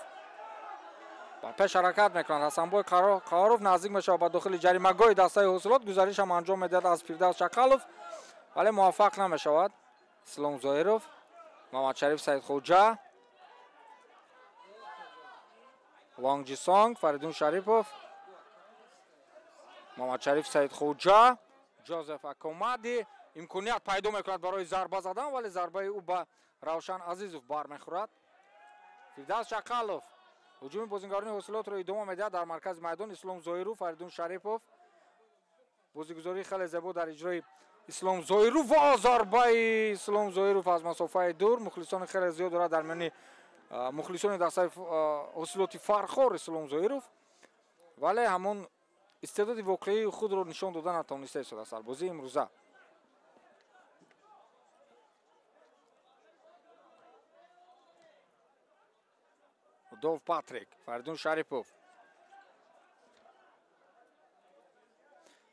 ба пеш ҳаракат мекунад. Ҳасанбой Қаҳоров наздик мешавад ба дохили ҷаримагоҳи дастаи Ҳосилот, гузаришам анҷом медиҳад аз Фирдавс Чақалов, вале муваффақ намешавад. Ислом Зоиров, Муҳаммадшариф Саидхоҷа, Вонг Ҷисонг, Фаридун Шарипов, Муҳаммадшариф Саидхоҷа, Ҷозеф Акомади Имконият пайдо мекунад барои зарба задан, вале зарбаи ӯ ба Равшан Азизов бармехӯрад. Фирдавс Шақалов ҳуҷуми бозингарони ҳосилотро идома медиҳад дар маркази майдон. Ислом Зоиров, Фаридун Шарипов. Бозигузории хеле зебо дар иҷрои Ислом Зоиров ва зарбаи Ислом Зоиров аз масофаи дур. Мухлисони хеле зиёд дорад дар миёни мухлисони дастаи ҳосилоти Фархор Ислом Зоиров, вале ҳамон истеъдоди воқеии худро нишон дода натавониста истодааст дар бозии имрӯза. Дов Патрик, Фаридун Шарипов,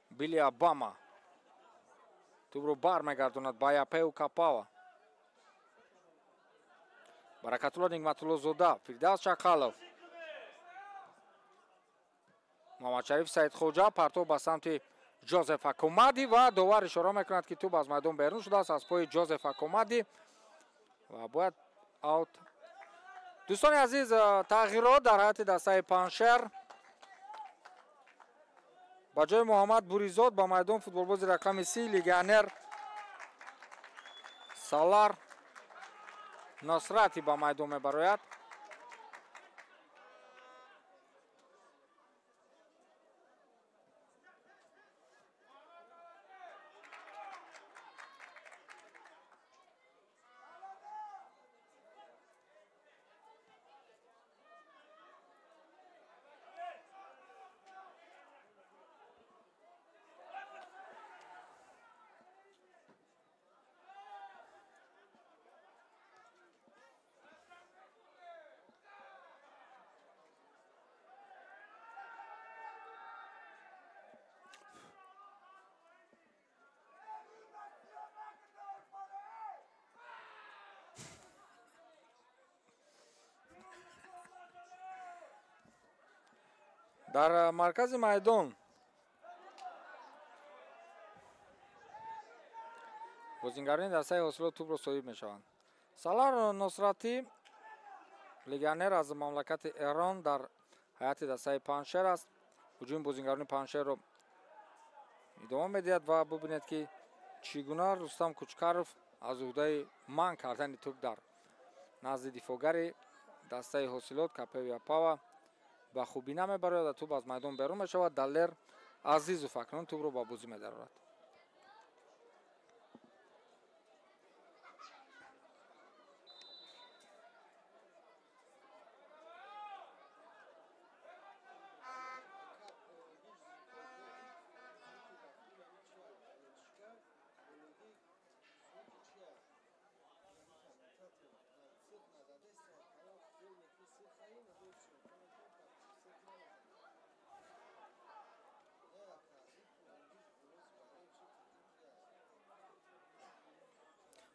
Билли Обама тӯбро бармегардонад ба Япеу Капава. Баракатулло Нигматуллозода, Фирдавс Шақалов, Муҳаммадшариф Саидхоҷа. Партов ба самти Ҷозеф Акомади ва довар ишора мекунад, ки тӯб аз майдон берун шудааст аз пои Ҷозеф Акомади ва бояд аут. Дӯстони азиз, тағйирот дар ҳайати дастаи Панҷшер. Ба ҷои Муҳаммад Буризод ба майдон футболбози рақами 30 легионер Салар Носрати ба майдон мебарояд. Дар маркази майдон бозингарони дастаи ҳосилот тӯбро соҳиб мешаванд. Салар Носратӣ, легионер аз мамлакати Эрон, дар ҳайати дастаи Панҷшер аст. Ҳуҷуми бозингарони Панҷшерро идома медиҳад ва бубинед, ки чӣ гуна Рустам Кучкаров аз уҳдаи манъ кардани тӯб дар назди дифоъгари дастаи ҳосилот Капеу Япава ба хубӣ намебарояд ва тӯб аз майдон берун мешавад. Далер Азизов акнун тӯбро ба бозӣ медарорад.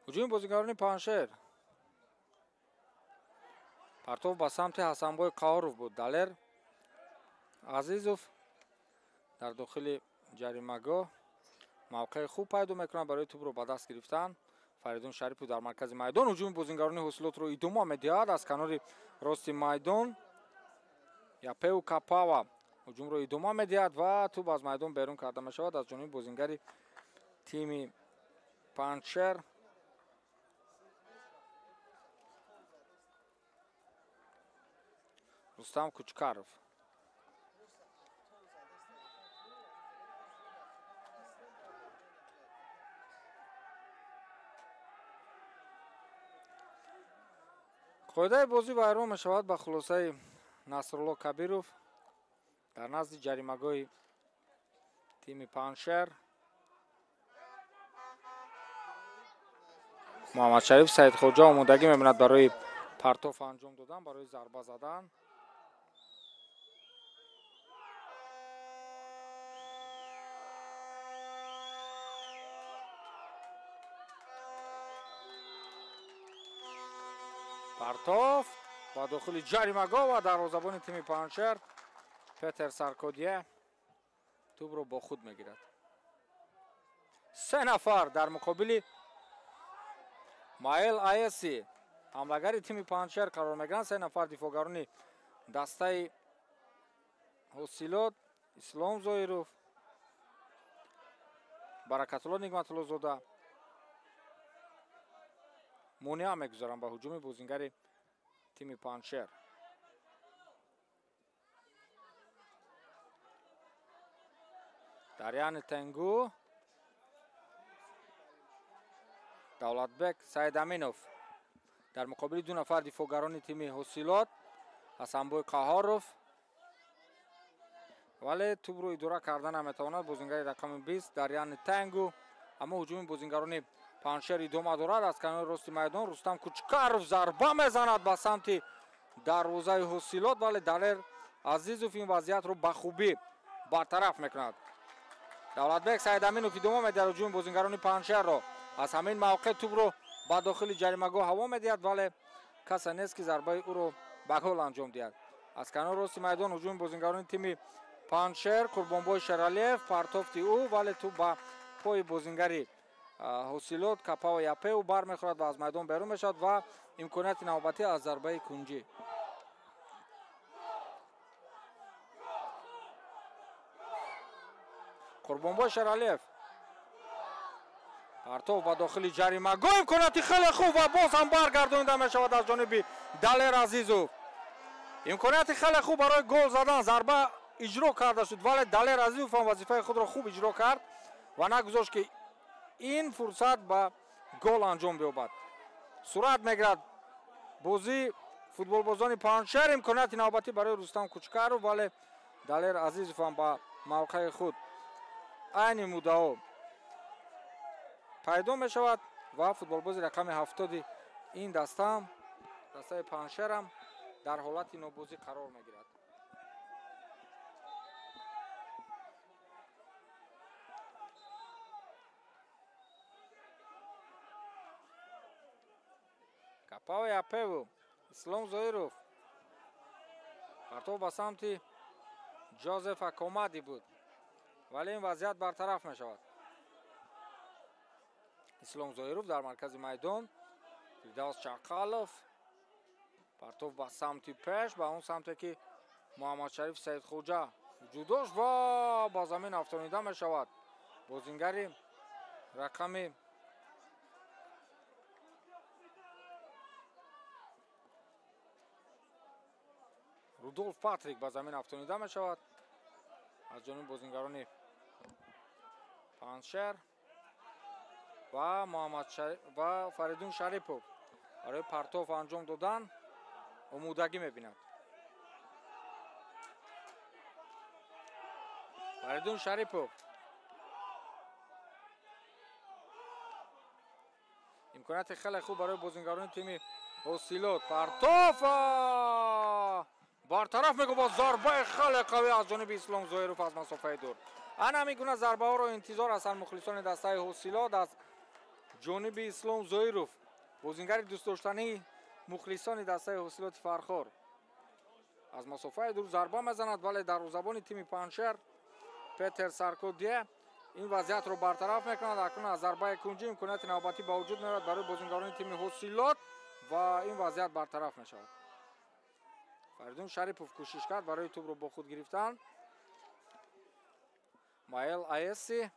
Ҳуҷуми бозингарони Панҷшер. Партов ба самти Ҳасанбой Қаҳоров буд. Далер Азизов дар дохили ҷаримагоҳ мавқеи хуб пайдо мекунад барои тӯбро ба даст гирифтан. Фаридун Шарипов дар маркази майдон ҳуҷуми бозингарони ҳосилотро идома медиҳад. Аз канори рости майдон Япеу Капава ҳуҷумро идома медиҳад ва тӯб аз майдон берун карда мешавад аз ҷониби бозингари тими Панҷшер. Рустам Кучкаров. Қоидаи бозӣ вайрон мешавад ба хулосаи Насрулло Кабиров дар назди ҷаримагоҳи тими Панҷшер. Муҳаммадшариф Саидхоҷа омодагӣ мебинад барои партоф анҷом додан, барои зарба задан. Партоф ба дохили ҷаримагоҳ ва дарвозабони тими Панҷшер Петер Саркодия тӯбро бо худ мегирад. Се нафар дар муқобили Маэл Аеси, ҳамлагари тими Панҷшер, қарор мегиранд. Се нафар дифоъгарони дастаи ҳосилот Ислом Зоиров, Баракатулло Нигматуллозода монеа мегузоранд ба ҳуҷуми бозингари тими Панҷшер. Дарьяни Тенгу, Давлатбек Саидаминов дар муқобили ду нафар дифоъгарони тими Ҳосилот, Ҳасанбой Қаҳоров, вале тӯбро идора карда наметавонад бозингари рақами 20 Дарьяни Тенгу. Аммо ҳуҷуми бозингарони Панҷшер идома дорад. Аз канори рости майдон Рустам Кучкаров зарба мезанад ба самти дарвозаи Ҳосилот, вале Далер Азизов ин вазъиятро ба хубӣ бартараф мекунад. Давлатбек Саидаминов идома медиҳад ҳуҷуми бозингарони Панҷшерро. Аз ҳамин мавқеъ тӯбро ба дохили ҷаримагоҳ ҳаво медиҳад, вале касе нест ки зарбаи ӯро ба гол анҷом диҳад. Аз канори рости майдон ҳуҷуми бозингарони тими Панҷшер, Қурбонбой Шералиев, партофти ӯ, вале тӯб ба пои бозингари Ҳосилот Капао Япеу бармехӯрад ва аз майдон берун мешавад ва имконияти навбатӣ аз зарбаи кунҷӣ. Қурбонбой Шералиев партов ба дохили ҷаримагоҳ, имконияти хеле хуб ва боз ҳам баргардонида мешавад аз ҷониби Далер Азизов. Имконияти хеле хуб барои гол задан, зарба иҷро карда шуд, вале Далер Азизов ҳам вазифаи худро хуб иҷро кард ва нагузошт ки ин фурсат ба гол анҷом биёбад. Сурат мегирад бозии футболбозони Панҷшер, имконияти навбатӣ барои Рустам Кучкаров, вале Далер Азизов ҳам ба мавқеи худ айни муддао пайдо мешавад ва футболбози рақами 70 ин дастаам, дастаи Панҷшерам дар ҳолати нобозӣ қарор мегирад. Капао Япеву, Ислом Зоиров, партов ба самти Ҷозеф Акомади буд, вале ин вазъият бартараф мешавад. Ислом Зоиров дар маркази майдон, Фирдавс Чақалов, партов ба самти пеш, ба он самте ки Муҳаммадшариф Саидхоҷа вуҷуд дошт ва ба замин афтонида мешавад бозингари рақами Рудолф Патрик ба замин афтонида мешавад аз ҷониби бозингарони Панҷшер ва ва Фаридун Шарипов барои партов анҷом додан омодагӣ мебинад. Фаридун Шарипов имконияти хеле хуб барои бозингарони тими Ҳосилот, партов бартараф мекунад, зарбаи хеле қавӣ аз ҷониби Ислом Зоиров аз масофаи дур. Ана ҳамин гуна зарбаҳоро интизор ҳастанд мухлисони дастаи Ҳосилот аз ҷониби Ислом Зоиров, бозингари дӯстдоштании мухлисони дастаи Ҳосилоти Фархор. Аз масофаи дур зарба мезанад, вале дарвозабони тими Панҷшер Петер Саркодие ин вазъиятро бартараф мекунад. Акнун аз зарбаи кунҷӣ имконияти навбатӣ ба вуҷуд меояд барои бозингарони тими Ҳосилот ва ин вазъият бартараф мешавад. Фаридун Шарипов кӯшиш кард барои тӯбро бо худ гирифтан. Маэл Аеси,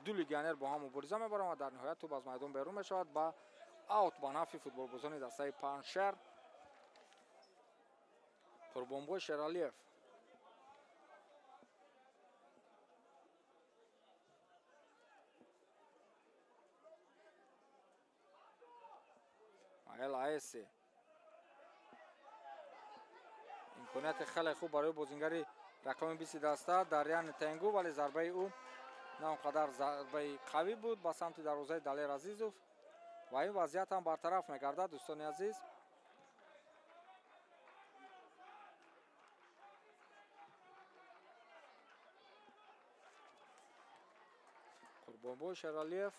ду легионер бо ҳам мубориза мебаранд ва дар ниҳоят тӯб аз майдон берун мешавад ба аут ба нафъи футболбозони дастаи Панҷшер. Қурбонбой Шералиев Маэл Аеси имконияти хеле хуб барои бозингари рақами 20 даста Дарьяни Тенгу, вале зарбаи ӯ на он қадар зарбаи қавӣ буд ба самти дарвозаи Далер Азизов ва ин вазъият ҳам бартараф мегардад. Дӯстони азиз, Қурбонбой Шералиев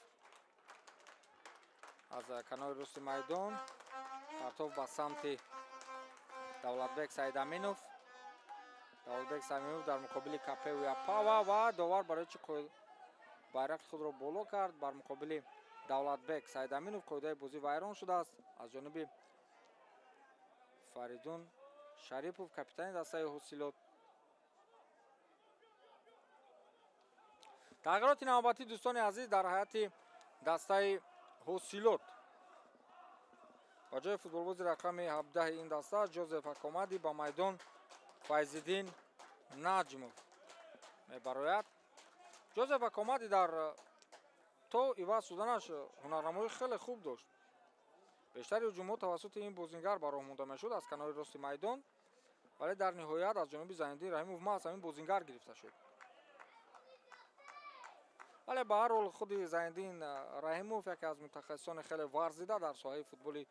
аз канори рости майдон партов ба самти Давлатбек Саидаминов. Давлатбек Саидаминов дар муқобили Капеу Япава ва довар барои чӣ байрақи худро боло кард бар муқобили Давлатбек Саидаминов. Қоидаи бозӣ вайрон шудааст аз ҷониби Фаридун Шарипов, капитани дастаи Ҳосилот. Тағйироти навбатӣ, дӯстони азиз, дар ҳайати дастаи Ҳосилот. Ба ҷои футболбози рақами 17 ин даста Ҷозеф Акомади ба майдон Файзиддин Наҷмов мебарояд. Ҷозеф Акомади дар то иваз шуданаш ҳунарнамои хеле хуб дошт. Бештари ҳуҷумҳо тавассути ин бозингар ба роҳ монда мешуд аз канори рости майдон, вале дар ниҳоят аз ҷониби Зайниддин Раҳимов маҳз ҳамин бозингар гирифта шуд. Вале ба ҳар ҳол худи Зайниддин Раҳимов яке аз мутахассисони хеле варзида дар соҳаи футболи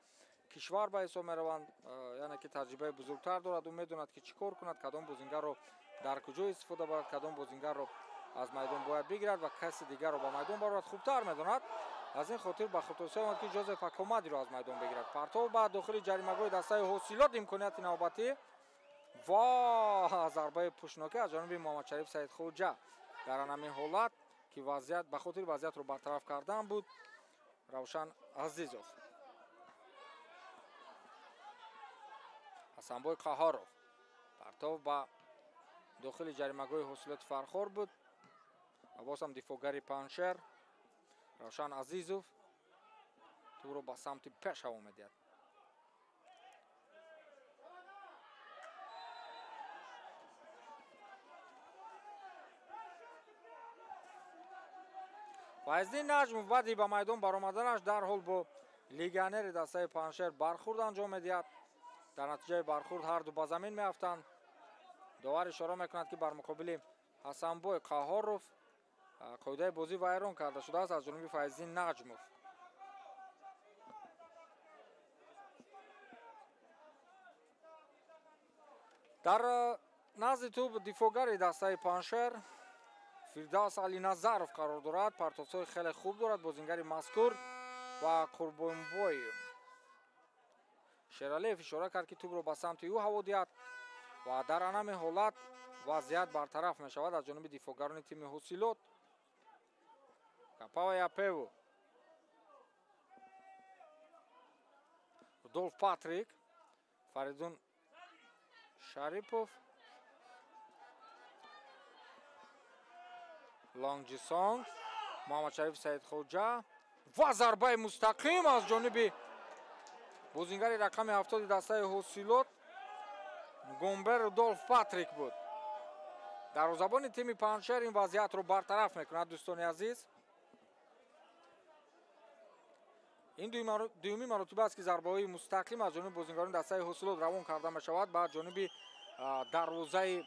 кишвар ба ҳисоб мераванд, яъне ки таҷрибаи бузургтар дорад. Ӯ медонад ки чӣ кор кунад, кадом бозингарро дар куҷо истифода барад, кадом бозингарро аз майдон бояд бигирад ва каси дигарро ба майдон барорад, хубтар медонад. Аз ин хотир ба хотирсо омад ки Ҷозеф Акомадиро аз майдон бигирад. Партов ба дохили ҷаримагоҳи дастаи Ҳосилот, имконияти навбатӣ ва зарбаи пушнокӣ аз ҷониби Муҳаммадшариф Саидхоҷа. Дар ҳамин ҳолат ки вазъият ба хотири вазъиятро бартараф кардан буд Равшан Азизов. Ҳасанбой Қаҳоров партов ба дохили ҷаримагоҳи Ҳосилоти Фархор буд ва боз ҳам дифоъгари Панҷшер Равшан Азизов тӯбро ба самти пеш ҳаво медиҳад. Файздин Наҷмов баъди ба майдон баромаданаш дарҳол бо легионери дастаи Панҷшер бархурд анҷом медиҳад. Дар натиҷаи бархурд ҳарду ба замин меафтанд. Довар ишора мекунад ки бар муқобили Ҳасанбой Қаҳоров қоидаи бозӣ вайрон карда шудааст аз ҷониби Файздин Наҷмов. Дар назди тӯб дифоъгари дастаи Панҷшер Фирдавс Алиназаров қарор дорад. Партовсҳои хеле хуб дорад бозингари мазкур ва Қурбонбой Шералиев ишора кард ки тӯбро ба самти ӯ ҳаво диҳад ва дар анами ҳолат вазъият бартараф мешавад аз ҷониби дифоъгарони тими Ҳосилот. Капава Япеву, Рудолф Патрик, Фаридун Шарипов, Лонгҷисонг, Муҳаммадшариф Саидхоҷа ва зарбаи мустақим аз ҷониби бозингари рақами 70 дастаи Ҳосилот Гомбер Рудолф Патрик буд. Дарвозабони тими Панҷшер ин вазъиятро бартараф мекунад. Дӯстони азиз, ин дуюми маротиба аст ки зарбаҳои мустақим аз ҷониби бозингарони дастаи Ҳосилот равон карда мешавад ба ҷониби дарвозаи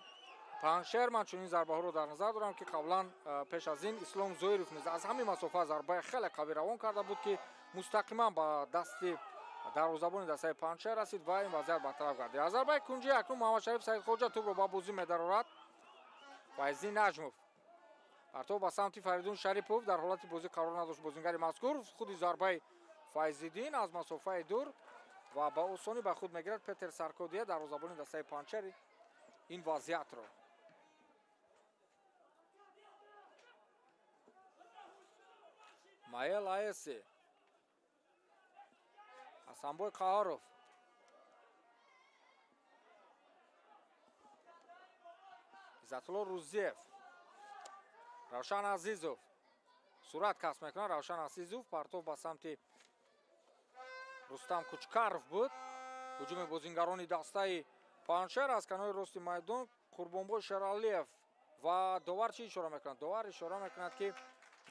Панҷшер. Ман чунин зарбаҳоро дар назар дорам ки қаблан пеш аз ин Ислом Зоиров низ аз ҳамин масофа зарбаи хеле қавӣ равон карда буд ки мустақиман ба дасти дарвозабони дастаи Панҷшер расид ва ин вазъият бартараф гардид. Аз зарбаи кунҷӣ акнун Муҳаммадшариф Саидхоҷа тӯбро ба бозӣ медарорад. Файздин Наҷмов партов ба самти Фаридун Шарипов, дар ҳолати бозӣ қарор надошт бозингари мазкур. Худи зарбаи Файзиддин аз масофаи дур ва ба осонӣ ба худ мегирад Петер Саркодия, дарвозабони дастаи Панҷшер ин вазъиятро. Маел Аеси, Ҳасанбой Қаҳоров, Иззатулло Рузиев, Равшан Азизов сурат касб мекунад. Равшан Азизов партов ба самти Рустам Кучкаров буд. Ҳуҷуми бозингарони дастаи Панҷшер аз канори рости майдон Қурбонбой Шералиев ва довар чӣ ишора мекунад? Довар ишора мекунад ки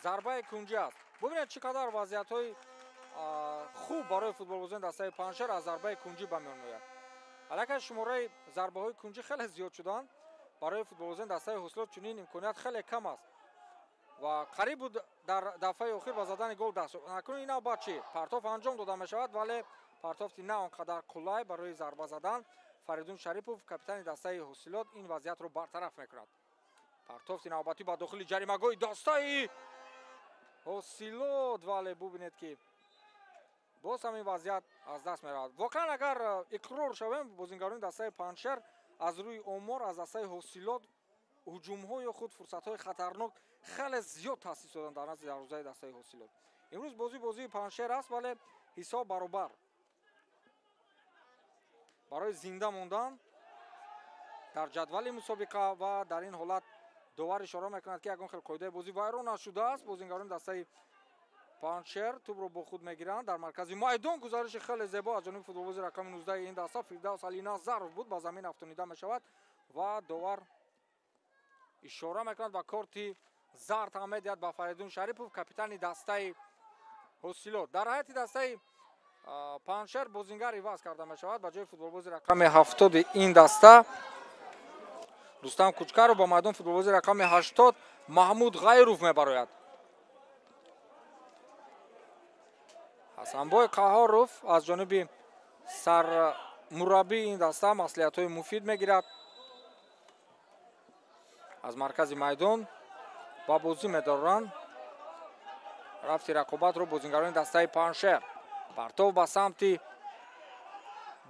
зарбаи кунҷӣ аст. Бубинед чӣ қадар вазъиятҳои хуб барои футболбозони дастаи Панҷшер аз зарбаи кунҷӣ ба миён меояд. Аллакай шумораи зарбаҳои кунҷӣ хеле зиёд шуданд. Барои футболбозони дастаи Ҳосилот чунин имконият хеле кам аст ва қариб буд дар дафъаи охир ба задани гол даст. Акнун ин навбат чӣ? Партоф анҷом дода мешавад, вале партофти на он қадар қулай барои зарба задан. Фаридун Шарипов, капитани дастаи Ҳосилот, ин вазъиятро бартараф мекунад. Партофти навбатӣ ба дохили ҷаримагоҳи дастаи Ҳосилот, вале бубинед ки боз ҳамин вазъият аз даст меравад. Воқеан агар иқрор шавем, бозингарони дастаи Панҷшер аз рӯи омор аз дастаи Ҳосилот ҳуҷумҳо ё худ фурсатҳои хатарнок хеле зиёд таъсис доданд дар назди дарвозаи дастаи Ҳосилот. Имрӯз бозӣ бозии Панҷшер аст, вале ҳисоб баробар. Барои зинда мондан дар ҷадвали мусобиқа ва дар ин ҳолат довар ишора мекунад ки ягон хел қоидаи бозӣ вайрон нашудааст. Бозингарони дастаи Панҷшер тӯбро бо худ мегиранд дар маркази майдон. Гузариши хеле зебо аз ҷониби футболбози рақами 19 ин даста Фирдавс Алиназаров буд, ба замин афтонида мешавад ва довар ишора мекунад ва корти зард ҳам медиҳад ба Фаридун Шарипов, капитани дастаи Ҳосилот. Дар ҳайати дастаи Панҷшер бозингар иваз карда мешавад. Ба ҷои футболбози рақами 70 ин даста Рустам Кучкаров ба майдон футболбози рақами 80 Маҳмуд Ғайров мебарояд. Ҳасанбой Қаҳоров аз ҷониби сармураббии ин даста маслиҳатҳои муфид мегирад. Аз маркази майдон ба бозӣ медоранд рафти рақобатро бозингарони дастаи Панҷшер. Партов ба самти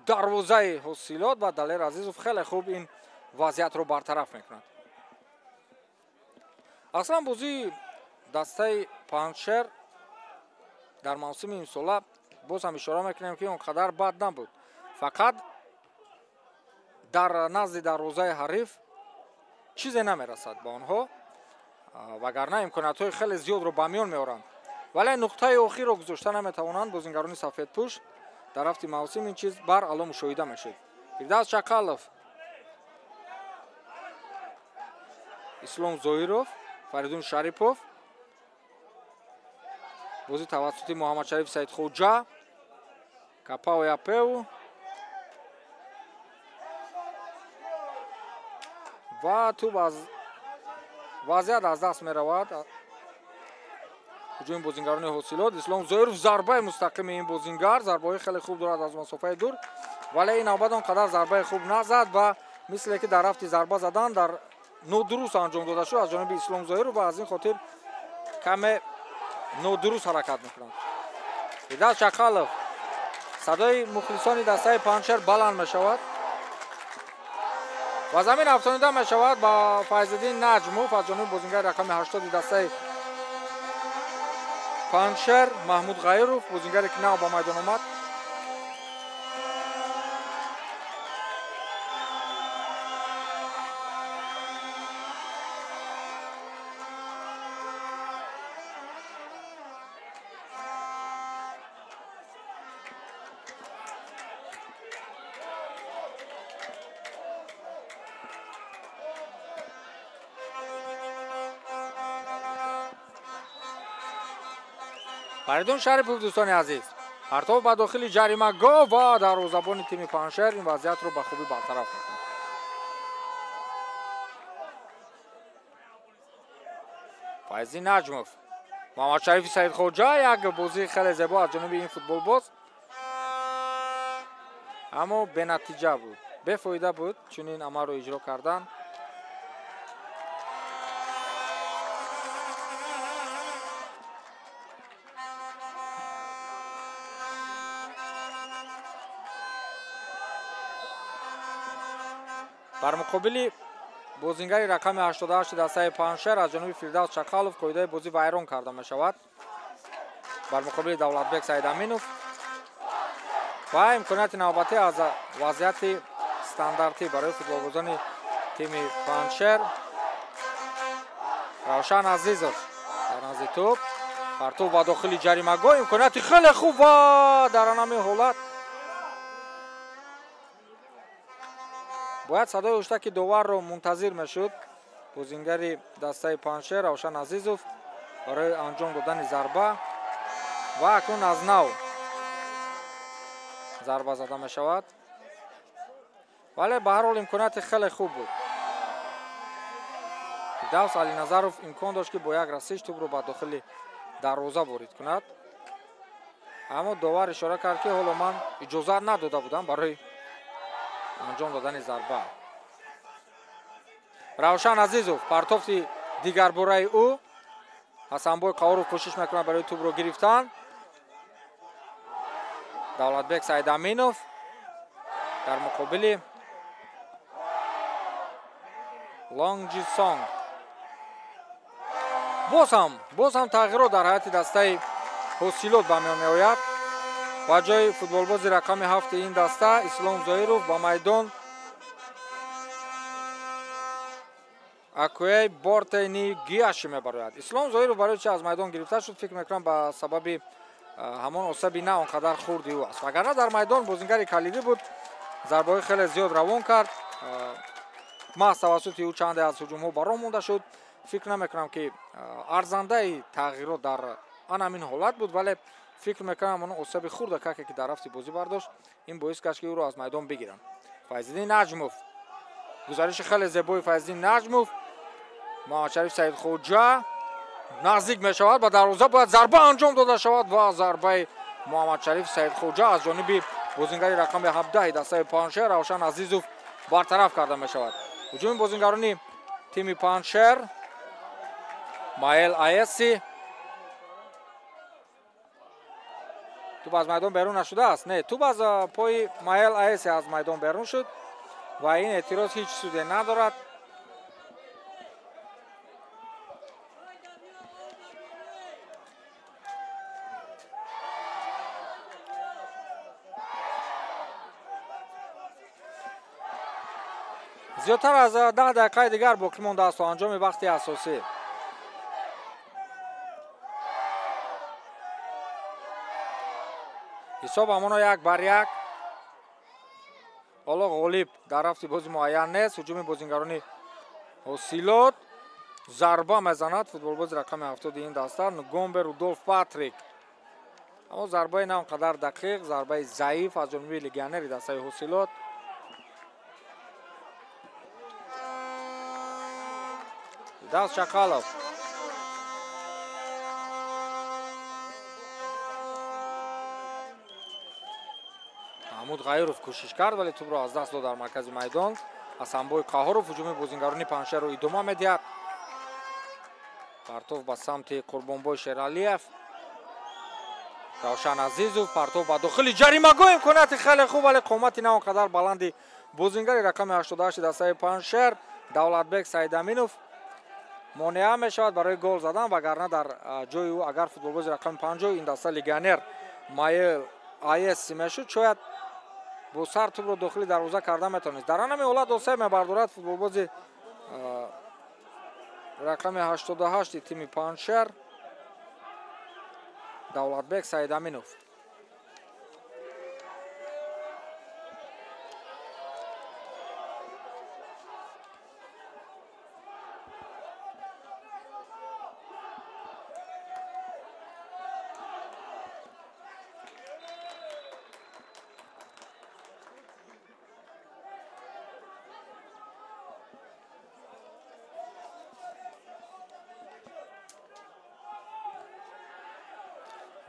дарвозаи Ҳосилот ва Далер Азизов хеле хуб ин вазъиятро бартараф мекунад. Аслан бозии дастаи Панҷшер дар мавсими имсола боз ҳам ишора мекунем, ки он қадар бад набуд. Фақат дар назди дарвозаи ҳариф чизе намерасад ба онҳо, вагарна имкониятҳои хеле зиёдро ба миён меоранд. Вале нуқтаи охирро гузошта наметавонанд бозингарони сафедпӯш. Дар рафти мавсим ин чиз баръало мушоҳида мешуд. Фирдавс Чақалов, Ислом Зоиров, Фаридун Шарипов, бозӣ тавассути Муҳаммадшариф Саидхоҷа, Капао Япеу ва тӯб аз вазъият аз даст меравад. Ҳуҷуми бозингарони Ҳосилот. Ислом Зоиров, зарбаи мустақими ин бозингар, зарбаҳои хеле хуб дорад аз масофаи дур, вале ин навбат он қадар зарбаи хуб назад ва мисле ки дар рафти зарба задан дар нодуруст анҷом дода шуд аз ҷониби Ислом Зоиров ва аз ин хотир каме нодуруст ҳаракат мекунад. Фирдавс Чақалов, садои мухлисони дастаи Панҷшер баланд мешавад ва замин афтонида мешавад ба Файзиддин Наҷмов аз ҷониби бозингари рақами 80 дастаи Панҷшер Маҳмуд Ғайров, бозингаре ки нав ба майдон омад. Фаридун Шарипов, дӯстони азиз, партов ба дохили ҷаримагоҳ ва дарвозабони тими Панҷшер ин вазъиятро ба хубӣ бартараф мекунад. Файзи Наҷмов, Муҳаммадшарифи Саидхоҷа, як бозии хеле зебо аз ҷониби ин футболбоз, аммо бенатиҷа буд, бефоида буд чунин амалро иҷро кардан. Бар муқобили бозингари рақами 88 дастаи Панҷшер аз ҷониби Фирдавс Чақалов қоидаи бозӣ вайрон карда мешавад. Бар муқобили Давлатбек Саидаминов ва имконияти навбатӣ аз вазъияти стандартӣ барои футболбозони тими Панҷшер. Равшан Азизов дар назди тӯб, партов ба дохили ҷаримагоҳ, имконияти хеле хуб ва дар ҳамин ҳолат бояд садои ҳуштаки доварро мунтазир мешуд бозингари дастаи Панҷшер Равшан Азизов барои анҷом додани зарба ва акнун аз нав зарба зада мешавад, вале ба ҳар ҳол имконияти хеле хуб буд. Фирдавс Алиназаров имкон дошт, ки бо як расиш тӯбро ба дохили дарвоза ворид кунад, аммо довар ишора кард, ки ҳоло ман иҷозат надода будам барои анҷом додани зарба. Равшан Азизов, партофти дигарбораи ӯ, Ҳасанбой Қаҳоров кӯшиш мекунад барои тӯбро гирифтан. Давлатбек Саидаминов дар муқобили Лонг Ҷисонг. Боз ҳам тағйирот дар ҳайати дастаи Ҳосилот ба миён меояд. Ба ҷои футболбози рақами 7 ин даста Ислом Зоиров ба майдон Акуэй Бортени Гиаши мебарояд. Ислом Зоиров барои чи аз майдон гирифта шуд, фикр мекунам ба сабаби ҳамон осаби на он қадар хурди ӯ аст. Вагарна дар майдон бозингари калидӣ буд, зарбаҳои хеле зиёд равон кард. Маҳз тавассути ӯ чанде аз ҳуҷумҳо баром монда шуд. Фикр намекунам ки арзандаи тағйирот дар ан ҳамин ҳолат буд, вале фикр мекунам он осаби хурда каке ки дар рафти бозӣ бардошт, ин боис гашт ки ӯро аз майдон бигиранд. Файзиддин Наҷмов, гузариши хеле зебои Файзиддин Наҷмов. Муҳаммадшариф Саидхоҷа наздик мешавад ба дарвоза, бояд зарба анҷом дода шавад ва зарбаи Муҳаммадшариф Саидхоҷа аз ҷониби бозингари рақами 17 дастаи Панҷшер Равшан Азизов бартараф карда мешавад. Ҳуҷуми бозингарони тими Панҷшер Маэл Аеси. Туп аз майдон берун нашудааст. Не, туп аз пои Маэл Аеси аз майдон берун шуд ва ин эътироз ҳеҷ суде надорад. Зиёдтар аз 10 дақиқаи дигар боқӣ мондааст то анҷоми вақти асосӣ. Ҳисоб ҳамоно 1-1. Ҳоло ғолиб дар рафти бозӣ муайян нест. Ҳуҷуми бозингарони Ҳосилот, зарба мезанад футболбози рақами 70 ин даста Нгомбе Рудолф Патрик. Аммо зарбаи на он қадар дақиқ, зарбаи заиф аз ҷониби легионери дастаи Ҳосилот. Даст Шақалов. Маҳмуд Ғайров кӯшиш кард, вале тӯбро аз даст дод дар маркази майдон. Ҳасанбой Қаҳоров ҳуҷуми бозингарони Панҷшерро идома медиҳад. Партов ба самти Қурбонбой Шералиев. Равшан Азизов партов ба дохили ҷаримагоҳ, имконияти хеле хуб, вале қомати на он қадар баланди бозингари рақами 88 дастаи Панҷшер Давлатбек Саидаминов монеа мешавад барои гол задан, вагарна дар ҷои ӯ агар футболбози рақами 50 ин даста легионер Маэл Аеси мешуд, шояд бо сар тӯбро дохили дарвоза карда метавонист. Дар ҳамин ҳолат осеб мебардорад футболбози рақами 88 тими Панҷшер Давлатбек Саидаминов.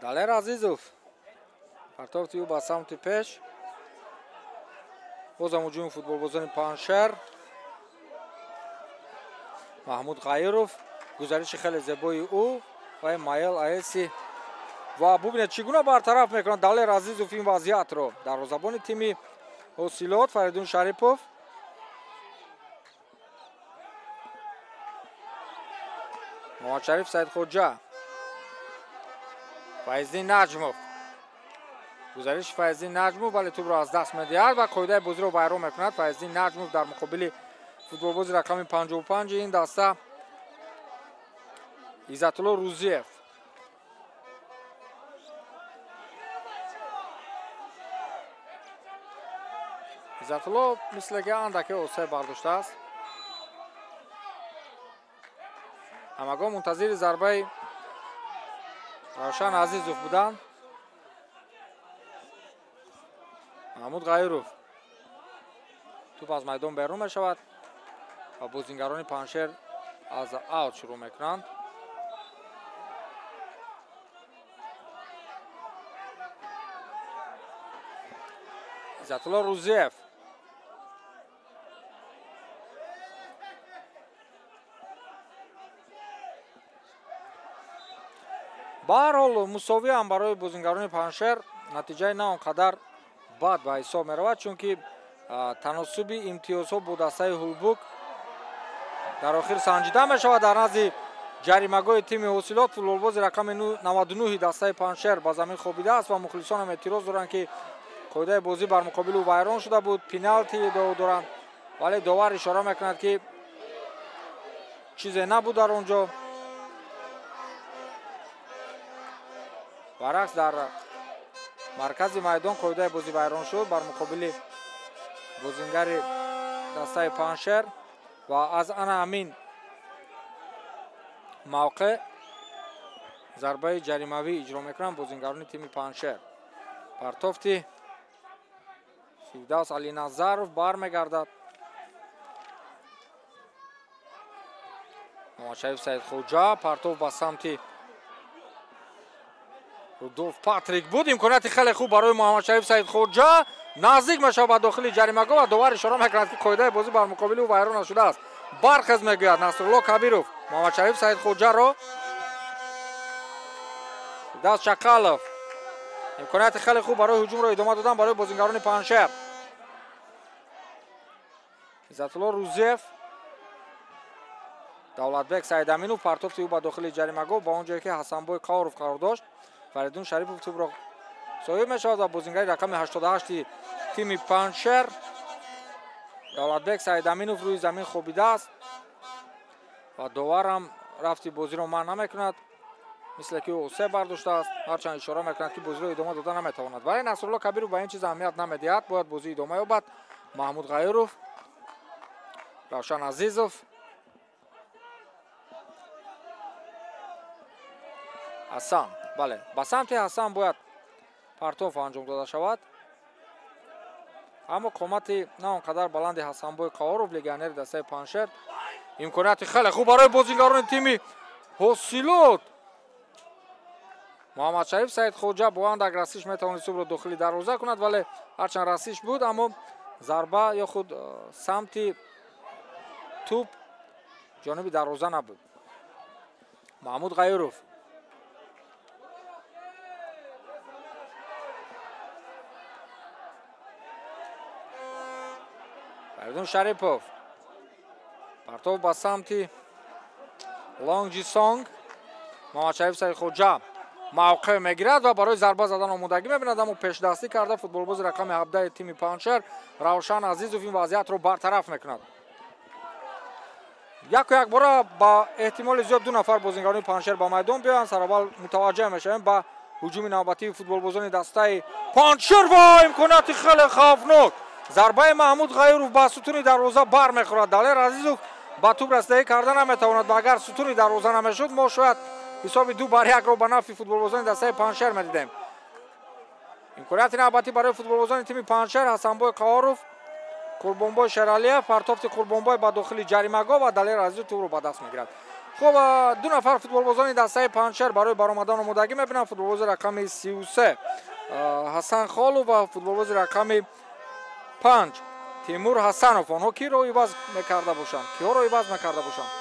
Далер Азизов партофти ӯ ба самти пеш. Бозам ҳуҷуми футболбозони Панҷшер. Маҳмуд Ғайров, гузариши хеле зебои ӯ ва Маэл Аеси. Ва бубинед чӣ гуна бартараф мекунад Далер Азизов ин вазъиятро. Дарвозабони тими Ҳосилот Фаридун Шарипов. Муҳаммадшариф Саидхоҷа. Файздин Наҷмов. Гузариши Файздин Наҷмов, вале тӯбро аз даст медиҳад ва қоидаи бозиро вайрон мекунад. Файздин Наҷмов дар муқобили футболбози рақами 55 ин даста Иззатулло Рузиев. Иззатулло мисле ки андаке осеб бардоштааст. Ҳамагон мунтазири зарбаи Равшан Азизов буданд. Маҳмуд Ғайров. Туп аз майдон берун мешавад ва бозингарони Панҷшер аз аут шурӯъ мекунанд. Иззатулло Рузиев. Ба ҳар ҳол мусовӣ ҳам барои бозингарони Панҷшер натиҷаи на он қадар бад ба ҳисоб меравад, чунки таносуби имтиёзҳо бо дастаи Ҳулбук дар охир санҷида мешавад. Дар назди ҷаримагоҳи тими Ҳосилот футболбози рақами 99 дастаи Панҷшер ба замин хобидааст ва мухлисон ҳам эътироз доранд, ки қоидаи бозӣ бар муқобили ӯ вайрон шуда буд, пеналти иддао доранд, вале довар ишора мекунад, ки Чизе набуд дар он ҷо. Баръакс, дар маркази майдон қоидаи бозӣ вайрон шуд бар муқобили бозингари дастаи Панҷшер ва аз ана ҳамин мавқеъ зарбаи ҷаримавӣ иҷро мекунанд бозингарони тими Панҷшер. Партофти Фирдавс Алиназаров бармегардад. Муҳаммадшариф Саидхоҷа партоф ба самти Рудолф Патрик буд. Имконияти хеле хуб барои Муҳаммадшариф Саидхоҷа, наздик мешавад ба дохили ҷаримагоҳ ва довар ишора мекунад, ки қоидаи бозӣ бар муқобили ӯ вайрон нашудааст. Бархез, мегӯяд Насрулло Кабиров Муҳаммадшариф Саидхоҷаро. Фирдавс Чақалов, имконияти хеле хуб барои ҳуҷумро идома додан барои бозингарони Панҷшер. Иззатулло Рузиев, Давлатбек Саидаминов, партофти ӯ ба дохили ҷаримагоҳ ба он ҷое ки Ҳасанбой Қаҳоров қарор дошт. Фаридун Шарипов тӯбро соҳиб мешавад ва бозингари рақами 88 тими Панҷшер Давлатбек Саидаминов рӯи замин хобидааст ва доварам рафти бозиро манъ намекунад, мисле ки ӯ се бардоштааст, ҳарчанд ишора мекунад, ки бозиро идома дода наметавонад. Вале Насрулло Кабиров ба ин чиз аҳамият намедиҳад, бояд бозӣ идома ёбад. Маҳмуд Ғайуров, Равшан Азизов, Ҳасан. Бале, ба самти Ҳасан бояд партоф анҷом дода шавад, аммо қомати на он қадар баланди Ҳасанбой Қаҳоров, легионери дастаи Панҷшер. Имконияти хеле хуб барои бозингарони тими Ҳосилот. Муҳаммадшариф Саидхоҷа бо андак расиш метавонист тӯбро дохили дарвоза кунад, вале ҳарчанд расиш буд, аммо зарба ё худ самти тӯб ҷониби дарвоза набуд. Маҳмуд Ғайуров, Фаридун Шарипов, партов ба самти Лонг Ҷисонг. Муҳаммадшариф Саидхоҷа мавқеъ мегирад ва барои зарба задан омодагӣ мебинад, аммо пешдастӣ карда футболбози рақами 17 тими Панҷшер Равшан Азизов ин вазъиятро бартараф мекунад. Яку якбора ба эҳтимоли зиёд ду нафар бозингарони Панҷшер ба майдон биёянд. Сараввал мутаваҷҷеҳ мешавем ба ҳуҷуми навбатии футболбозони дастаи Панҷшер ва имконияти хеле хавфнок. Зарбаи Маҳмуд Ғайуров ба сутуни дарвоза бармехӯрад. Далер Азизов ба тӯб расидагӣ карда наметавонад ва агар сутуни дарвоза намешуд, мо шояд ҳисоби 2-1 ба нафъи футболбозони дастаи Панҷшер медидем. Имконияти навбатӣ барои футболбозони тими Панҷшер. Ҳасанбой Қаҳоров, Қурбонбой Шералиев, партофти Қурбонбой ба дохили ҷаримагоҳ ва Далер Азизов тӯбро ба даст мегирад. Хуб, ду нафар футболбозони дастаи Панҷшер барои баромадан омодагӣ мебинанд. Футболбози рақами 33 Ҳасан Холов ва футболбози рақами 5 Тимур Ҳасанов. Онҳо киро иваз мекарда бошанд? Киҳоро иваз мекарда бошанд?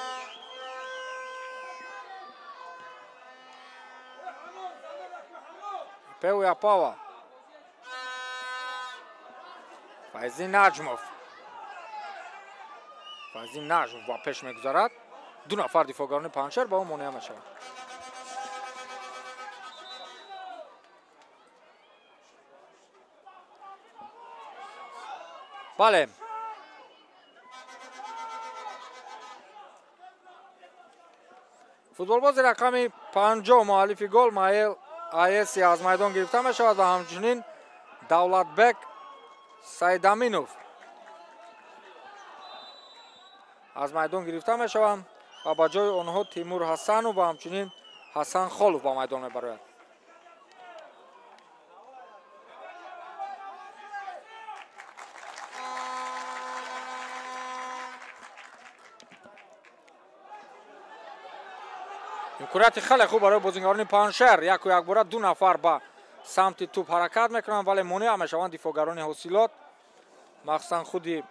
Пеу Япава, Файзи Наҷмов. Файзи Наҷмов ба пеш мегузарад. Ду нафар дифоъгарони Панҷшер ба ӯ монеа мешаванд. Бале, футболбози рақами 50 муаллифи гол Майл Аеси аз майдон гирифта мешавад ва ҳамчунин Давлатбек Саидаминов аз майдон гирифта мешаванд ва ба ҷои онҳо Тимур Ҳасанов ва ҳамчунин Ҳасан Холов ба майдон мебарояд. Имконияти хеле хуб барои бозингарони Панҷшер. Яку якбора ду нафар ба самти тӯб ҳаракат мекунанд, вале монеа мешаванд дифоъгарони Ҳосилот, махсусан худи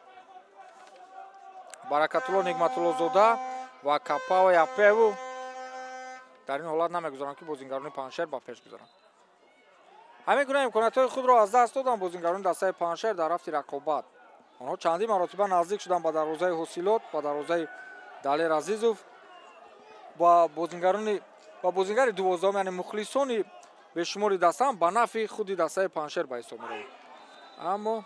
Баракатулло Нигматуллозода ва Капао Япеву дар ин ҳолат намегузоранд, ки бозингарони Панҷшер ба пеш гузаранд. Ҳамин гуна имкониятҳои худро аз даст доданд бозингарони дастаи Панҷшер дар рафти рақобат. Онҳо чандин маротиба наздик шуданд ба дарвозаи Ҳосилот, ба дарвозаи Далер Азизов ва бозингари 12, яъне мухлисони бешумори дастаам ба нафъи худи дастаи Панҷшер ба ҳисоб меравад. Аммо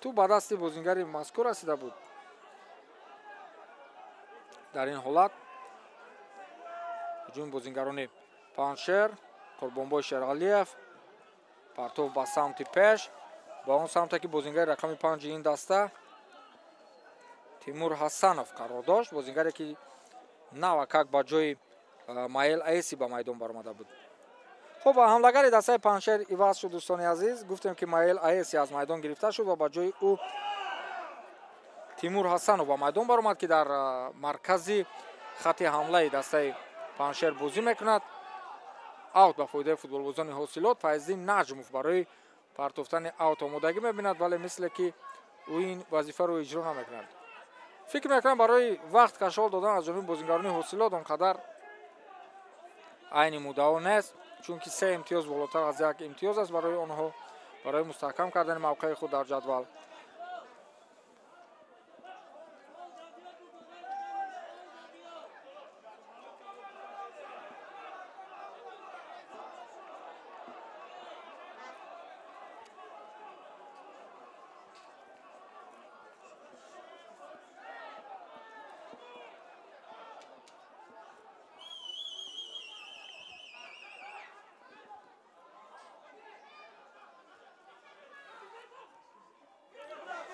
тӯб ба дасти бозингари мазкур расида буд. Дар ин ҳолат Ҳуҷуми бозингарони Панҷшер, Қурбонбой Шералиев, партов ба самти пеш, ба он самте ки бозингари рақами 5 ин даста Тимур Ҳасанов қарор дошт, бозингаре ки навакак ба ҷои Майл Аэси ба майдон баромада буд. Хуб, ҳамлагари дастаи Панҷшер иваз шуд, дӯстони азиз. Гуфтем ки Майл Аэси аз майдон гирифта шуд ва ба ҷои ӯ Тимур Ҳасанов ба майдон баромад, ки дар маркази хати ҳамлаи дастаи Панҷшер бозӣ мекунад. Аут ба фоидаи футболбозони Ҳосилот. Файздин Наҷмов барои партофтани аут омодагӣ мебинад, вале мисле ки ӯ ин вазифаро иҷро намекунад. Фикр мекунам барои вақт кашол додан аз ҷониби бозингарони Ҳосилот он қадар айни муддао нест, чунки 3 имтиёз болотар аз 1 имтиёз аст барои онҳо, барои мустаҳкам кардани мавқеи худ дар ҷадвал.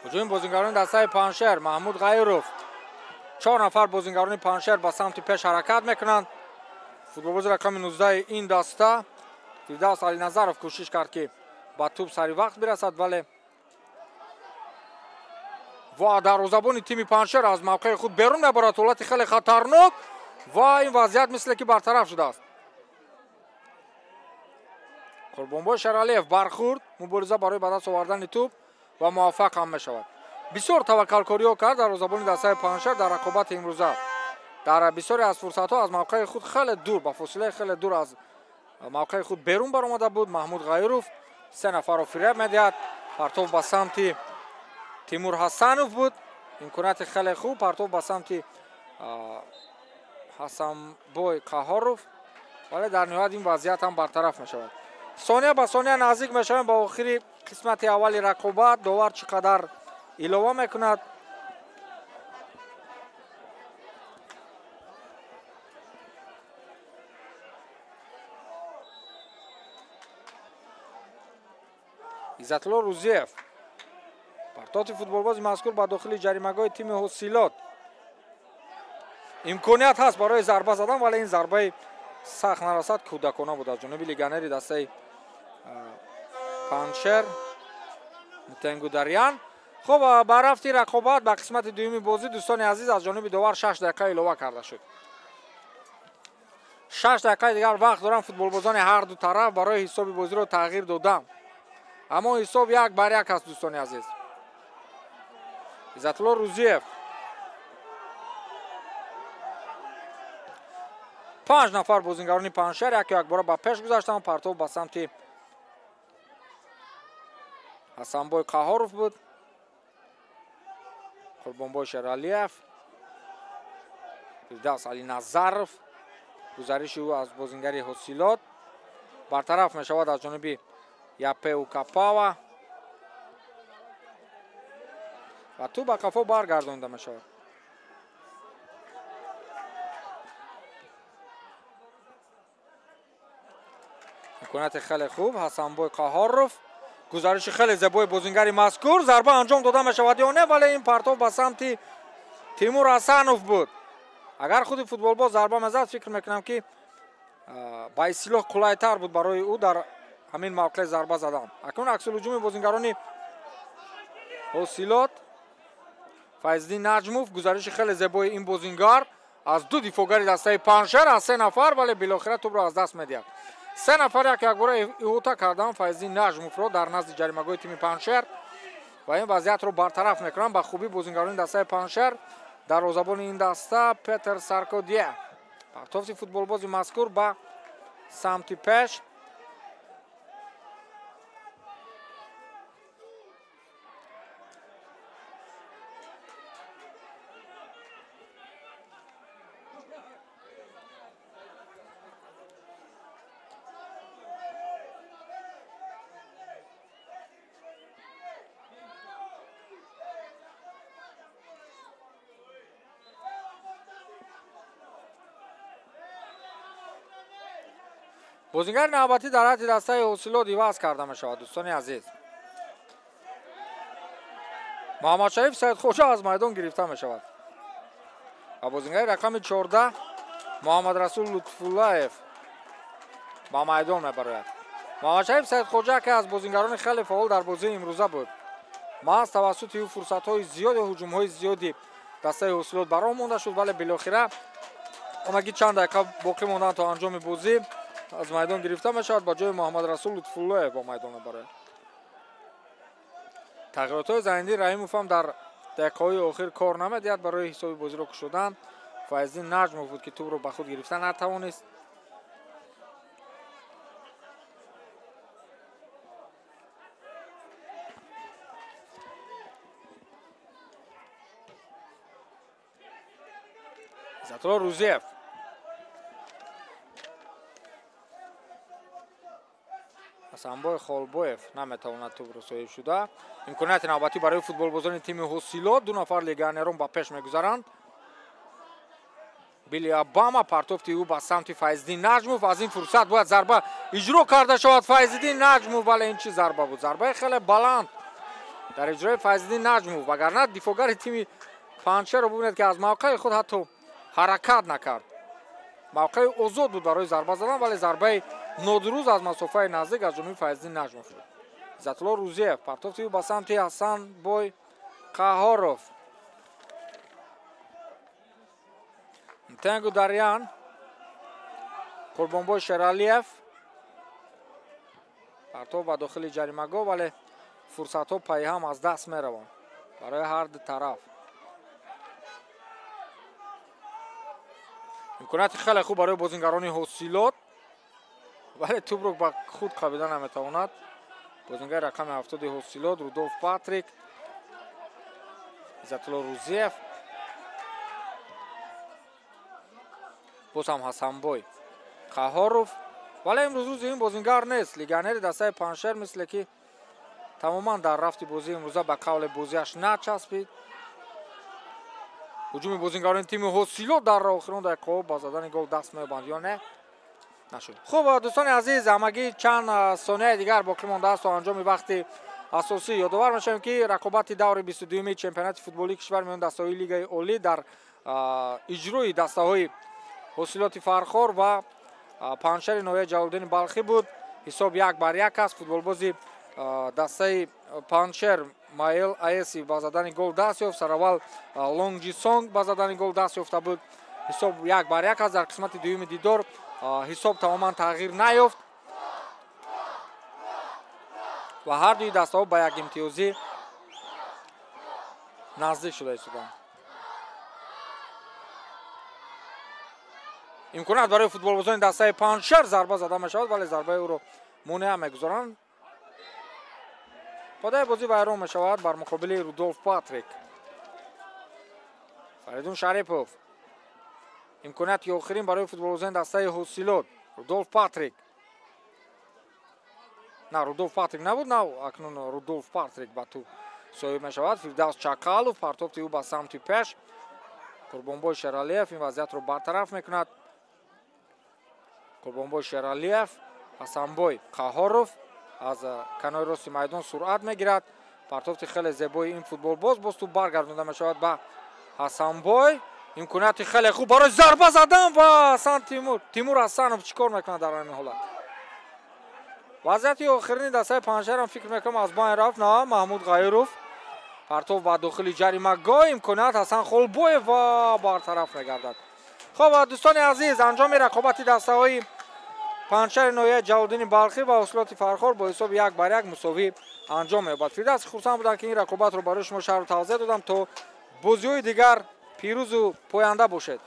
Ҳуҷуми бозингарони дастаи Панҷшер, Маҳмуд Ғайров. 4 нафар бозингарони Панҷшер ба самти пеш ҳаракат мекунанд. Футболбози рақами 19 ин даста Фирдавс Алиназаров кӯшиш кард, ки ба тӯб сари вақт бирасад, вале ва дарвозабони тими Панҷшер аз мавқеи худ берун мебарад. Ҳолати хеле хатарнок ва ин вазъият мисле ки бартараф шудааст. Қурбонбой Шералиев бархӯрд, мубориза барои ба даст овардани тӯб ва муваффақ ҳам мешавад. Бисёр таваккалкориҳо кард дарвозабони дастаи Панҷшер дар рақобати имрӯза. Дар бисёре аз фурсатҳо аз мавқеи худ хеле дур, ба фосилаи хеле дур аз мавқеи худ берун баромада буд. Маҳмуд Ғайров 3 нафарро фиреб медиҳад. Партов ба самти Тимур Ҳасанов буд. Имконияти хеле хуб. Партов ба самти Ҳасанбой Қаҳоров, вале дар ниҳоят ин вазъият ҳам бартараф мешавад. Сония ба сония наздик мешавем ба охири қисмати аввали рақобат. Довар чӣ қадар илова мекунад? Иззатулло Рӯзиев, партофти футболбози мазкур ба дохили ҷаримагоҳи тими Ҳосилот. Имконият ҳаст барои зарба задан, вале ин зарбаи сахт нарасад, кӯдакона буд аз ҷониби легионери дастаи Панҷшер Мутенгударян. Хуб, ба рафти рақобат ба қисмати дуюми бозӣ, дӯстони азиз, аз ҷониби довар 6 дақиқа илова карда шуд. 6 дақиқаи дигар вақт доранд футболбозони ҳар ду тараф барои ҳисоби бозиро тағйир додан. Аммо ҳисоб 1-1 аст, дӯстони азиз. Иззатулло Рӯзиев, 5 нафар бозингарони Панҷшер яку якбора ба пеш гузаштанд. Партов ба самти Ҳасанбой Қаҳоров буд. Қурбонбой Шералиев, Фирдавс Алиназаров, гузариши ӯ аз бозингари Ҳосилот бартараф мешавад аз ҷониби Япеу Капава ва тӯб ба қафо баргардонида мешавад. Имконияти хеле хуб, Ҳасанбой Қаҳоров, гузариши хеле зебои бозингари мазкур, зарба анҷом дода мешавад ё не, вале ин партов ба самти Тимур Ҳасанов буд. Агар худи футболбоз зарба мезад, фикр мекунам ки ба истилоҳ қулайтар буд барои ӯ дар ҳамин мавқеъ зарба задан. Акнун аксулҳуҷуми бозингарони Ҳосилот, Файздин Наҷмов, гузариши хеле зебои ин бозингар аз 2 дифоъгари дастаи Панҷшер, аз 3 нафар, вале билохира тӯбро аз даст медиҳад. 3 нафар як якбора иҳота карданд Файздин Наҷмовро дар назди ҷаримагоҳи тими Панҷшер ва ин вазъиятро бартараф мекунанд ба хубӣ бозингарони дастаи Панҷшер. Дарвозабони ин даста Петер Саркодия. Партофти футболбози мазкур ба самти пеш. Бозингари навбатӣ дар ҳайати дастаи Ҳосилот иваз карда мешавад, дӯстони азиз. Муҳаммадшариф Саидхоҷа аз майдон гирифта мешавад ва бозингари рақами 14 Муҳаммадрасул Лутфуллаев ба майдон мебарояд. Муҳаммадшариф Саидхоҷа яке аз бозингарони хеле фаъол дар бозии имрӯза буд. Маҳз тавассути ӯ фурсатҳои зиёди ҳуҷумҳои зиёди дастаи Ҳосилот бароҳ монда шуд, вале билохира ҳамагӣ чанд дақиқа боқӣ монданд то анҷоми бозӣ аз майдон гирифта мешавад, ба ҷои Муҳаммадрасул Лутфуллоев ба майдон мебарояд. Тағйиротҳои Зайниддин Раҳимов ҳам дар дақиқаҳои охир кор намедиҳад барои ҳисоби бозиро кушодан. Файздин Наҷмов буд ки тӯбро ба худ гирифта натавонист. Иззатулло Рӯзиев Ҳасанбой Холбоев наметавонад тӯбро соҳиб шуда. Имконияти навбатӣ барои футболбозони тими Ҳосилот. Ду нафар легионерон ба пеш мегузаранд. Билли Обама партофти ӯ ба самти Файзиддин Наҷмов. Аз ин фурсат бояд зарба иҷро карда шавад. Файзиддин Наҷмов, вале ин чӣ зарба буд? Зарбаи хеле баланд дар иҷрои Файзиддин Наҷмов. Вагарна дифоъгари тими Панҷшерро бубинед ки аз мавқеи худ ҳатто ҳаракат накард. Мавқеи озод буд барои зарба задан, вале зарбаи нодуруст аз масофаи наздик аз ҷониби Файзиддин Наҷмов шуд. Иззатулло Рӯзиев партофти ӯ ба самти Ҳасанбой Қаҳоров. Тенгу Дарьян, Қурбонбой Шералиев партов ба дохили ҷаримагоҳ, вале фурсатҳо пайҳам аз даст мераванд барои ҳар ду тараф. Имконияти хеле хуб барои бозингарони Ҳосилот, вале тӯбро ба худ қабида наметавонад. Бозингари рақами 70 Ҳосилот Рудолф Патрик. Иззатулло Рӯзиев, боз ҳам Ҳасанбой Қаҳоров, вале имрӯз рӯзи ин бозингар нест. Легионери дастаи Панҷшер мисле ки тамоман дар рафти бозии имрӯза ба қавле бозиаш начаспид. Ҳуҷуми бозингарони тими Ҳосилот дар охирон дақиқаҳо ба задани гол даст меёбанд ё не? Нашуд. Хуб, дӯстони азиз, ҳамагӣ чанд сонияи дигар боқӣ мондааст то анҷоми вақти асосӣ. Ёдовар мешавем ки рақобати даври 22-юми чемпионати футболии кишвар миёни дастаҳои Лигаи Олӣ дар иҷрои дастаҳои Ҳосилоти Фархор ва Панҷшери ноҳияи Ҷалолиддини Балхӣ буд. Ҳисоб 1-1 аст. Футболбози дастаи Панҷшер Майл Аеси ба задани гол даст ёфт. Сараввал Лонг Ҷисонг ба задани гол даст ёфта буд. Ҳисоб 1-1 аст. Дар қисмати дуюми дидор ҳисоб тамоман тағйир наёфт ва ҳар дуи дастаҳо ба як имтиёзӣ наздик шуда истоданд. Имконият барои футболбозони дастаи Панҷшер зарба зада мешавад, вале зарбаи ӯро монеа мегузоранд. Подаи бозӣ вайрон мешавад бар муқобили Рудолф Патрик. Фаридун Шарипов. Имконияти охирин барои футболбозони дастаи Ҳосилот. Рудолф Патрик. На, Рудолф Патрик набуд, на, акнун Рудолф Патрик ба тӯб соҳиб мешавад. Фирдавс Чақалов партофти ӯ ба самти пеш. Қурбонбой Шералиев ин вазъиятро бартараф мекунад. Қурбонбой Шералиев, Ҳасанбой Қаҳоров аз канори рости майдон суръат мегирад. Партофти хеле зебои ин футболбоз боз тӯб баргардонда мешавад ба Ҳасанбой. Имконияти хеле хуб барои зарба задан ва Ҳасан Тимур. Тимур Ҳасанов чӣ кор мекунад дар ҳамин ҳолат? Вазъияти охирини дастаи Панҷшерам фикр мекунам аз байн рафт. На, Маҳмуд Ғайров партов ба дохили ҷаримагоҳ. Имконият Ҳасан Холбоев ва бартараф мегардад. Хуб, дӯстони азиз, анҷоми рақобати дастаҳои Панҷшери ноҳияи Ҷалолиддини Балхӣ ва Ҳосилоти Фархор бо ҳисоби 1-1 мусовӣ анҷом меёбад. Фирдавс хурсанд будам ки ин рақобатро барои шумо шарҳу тавзеҳ додам. То бозиҳои дигар пирӯзу поянда бошед.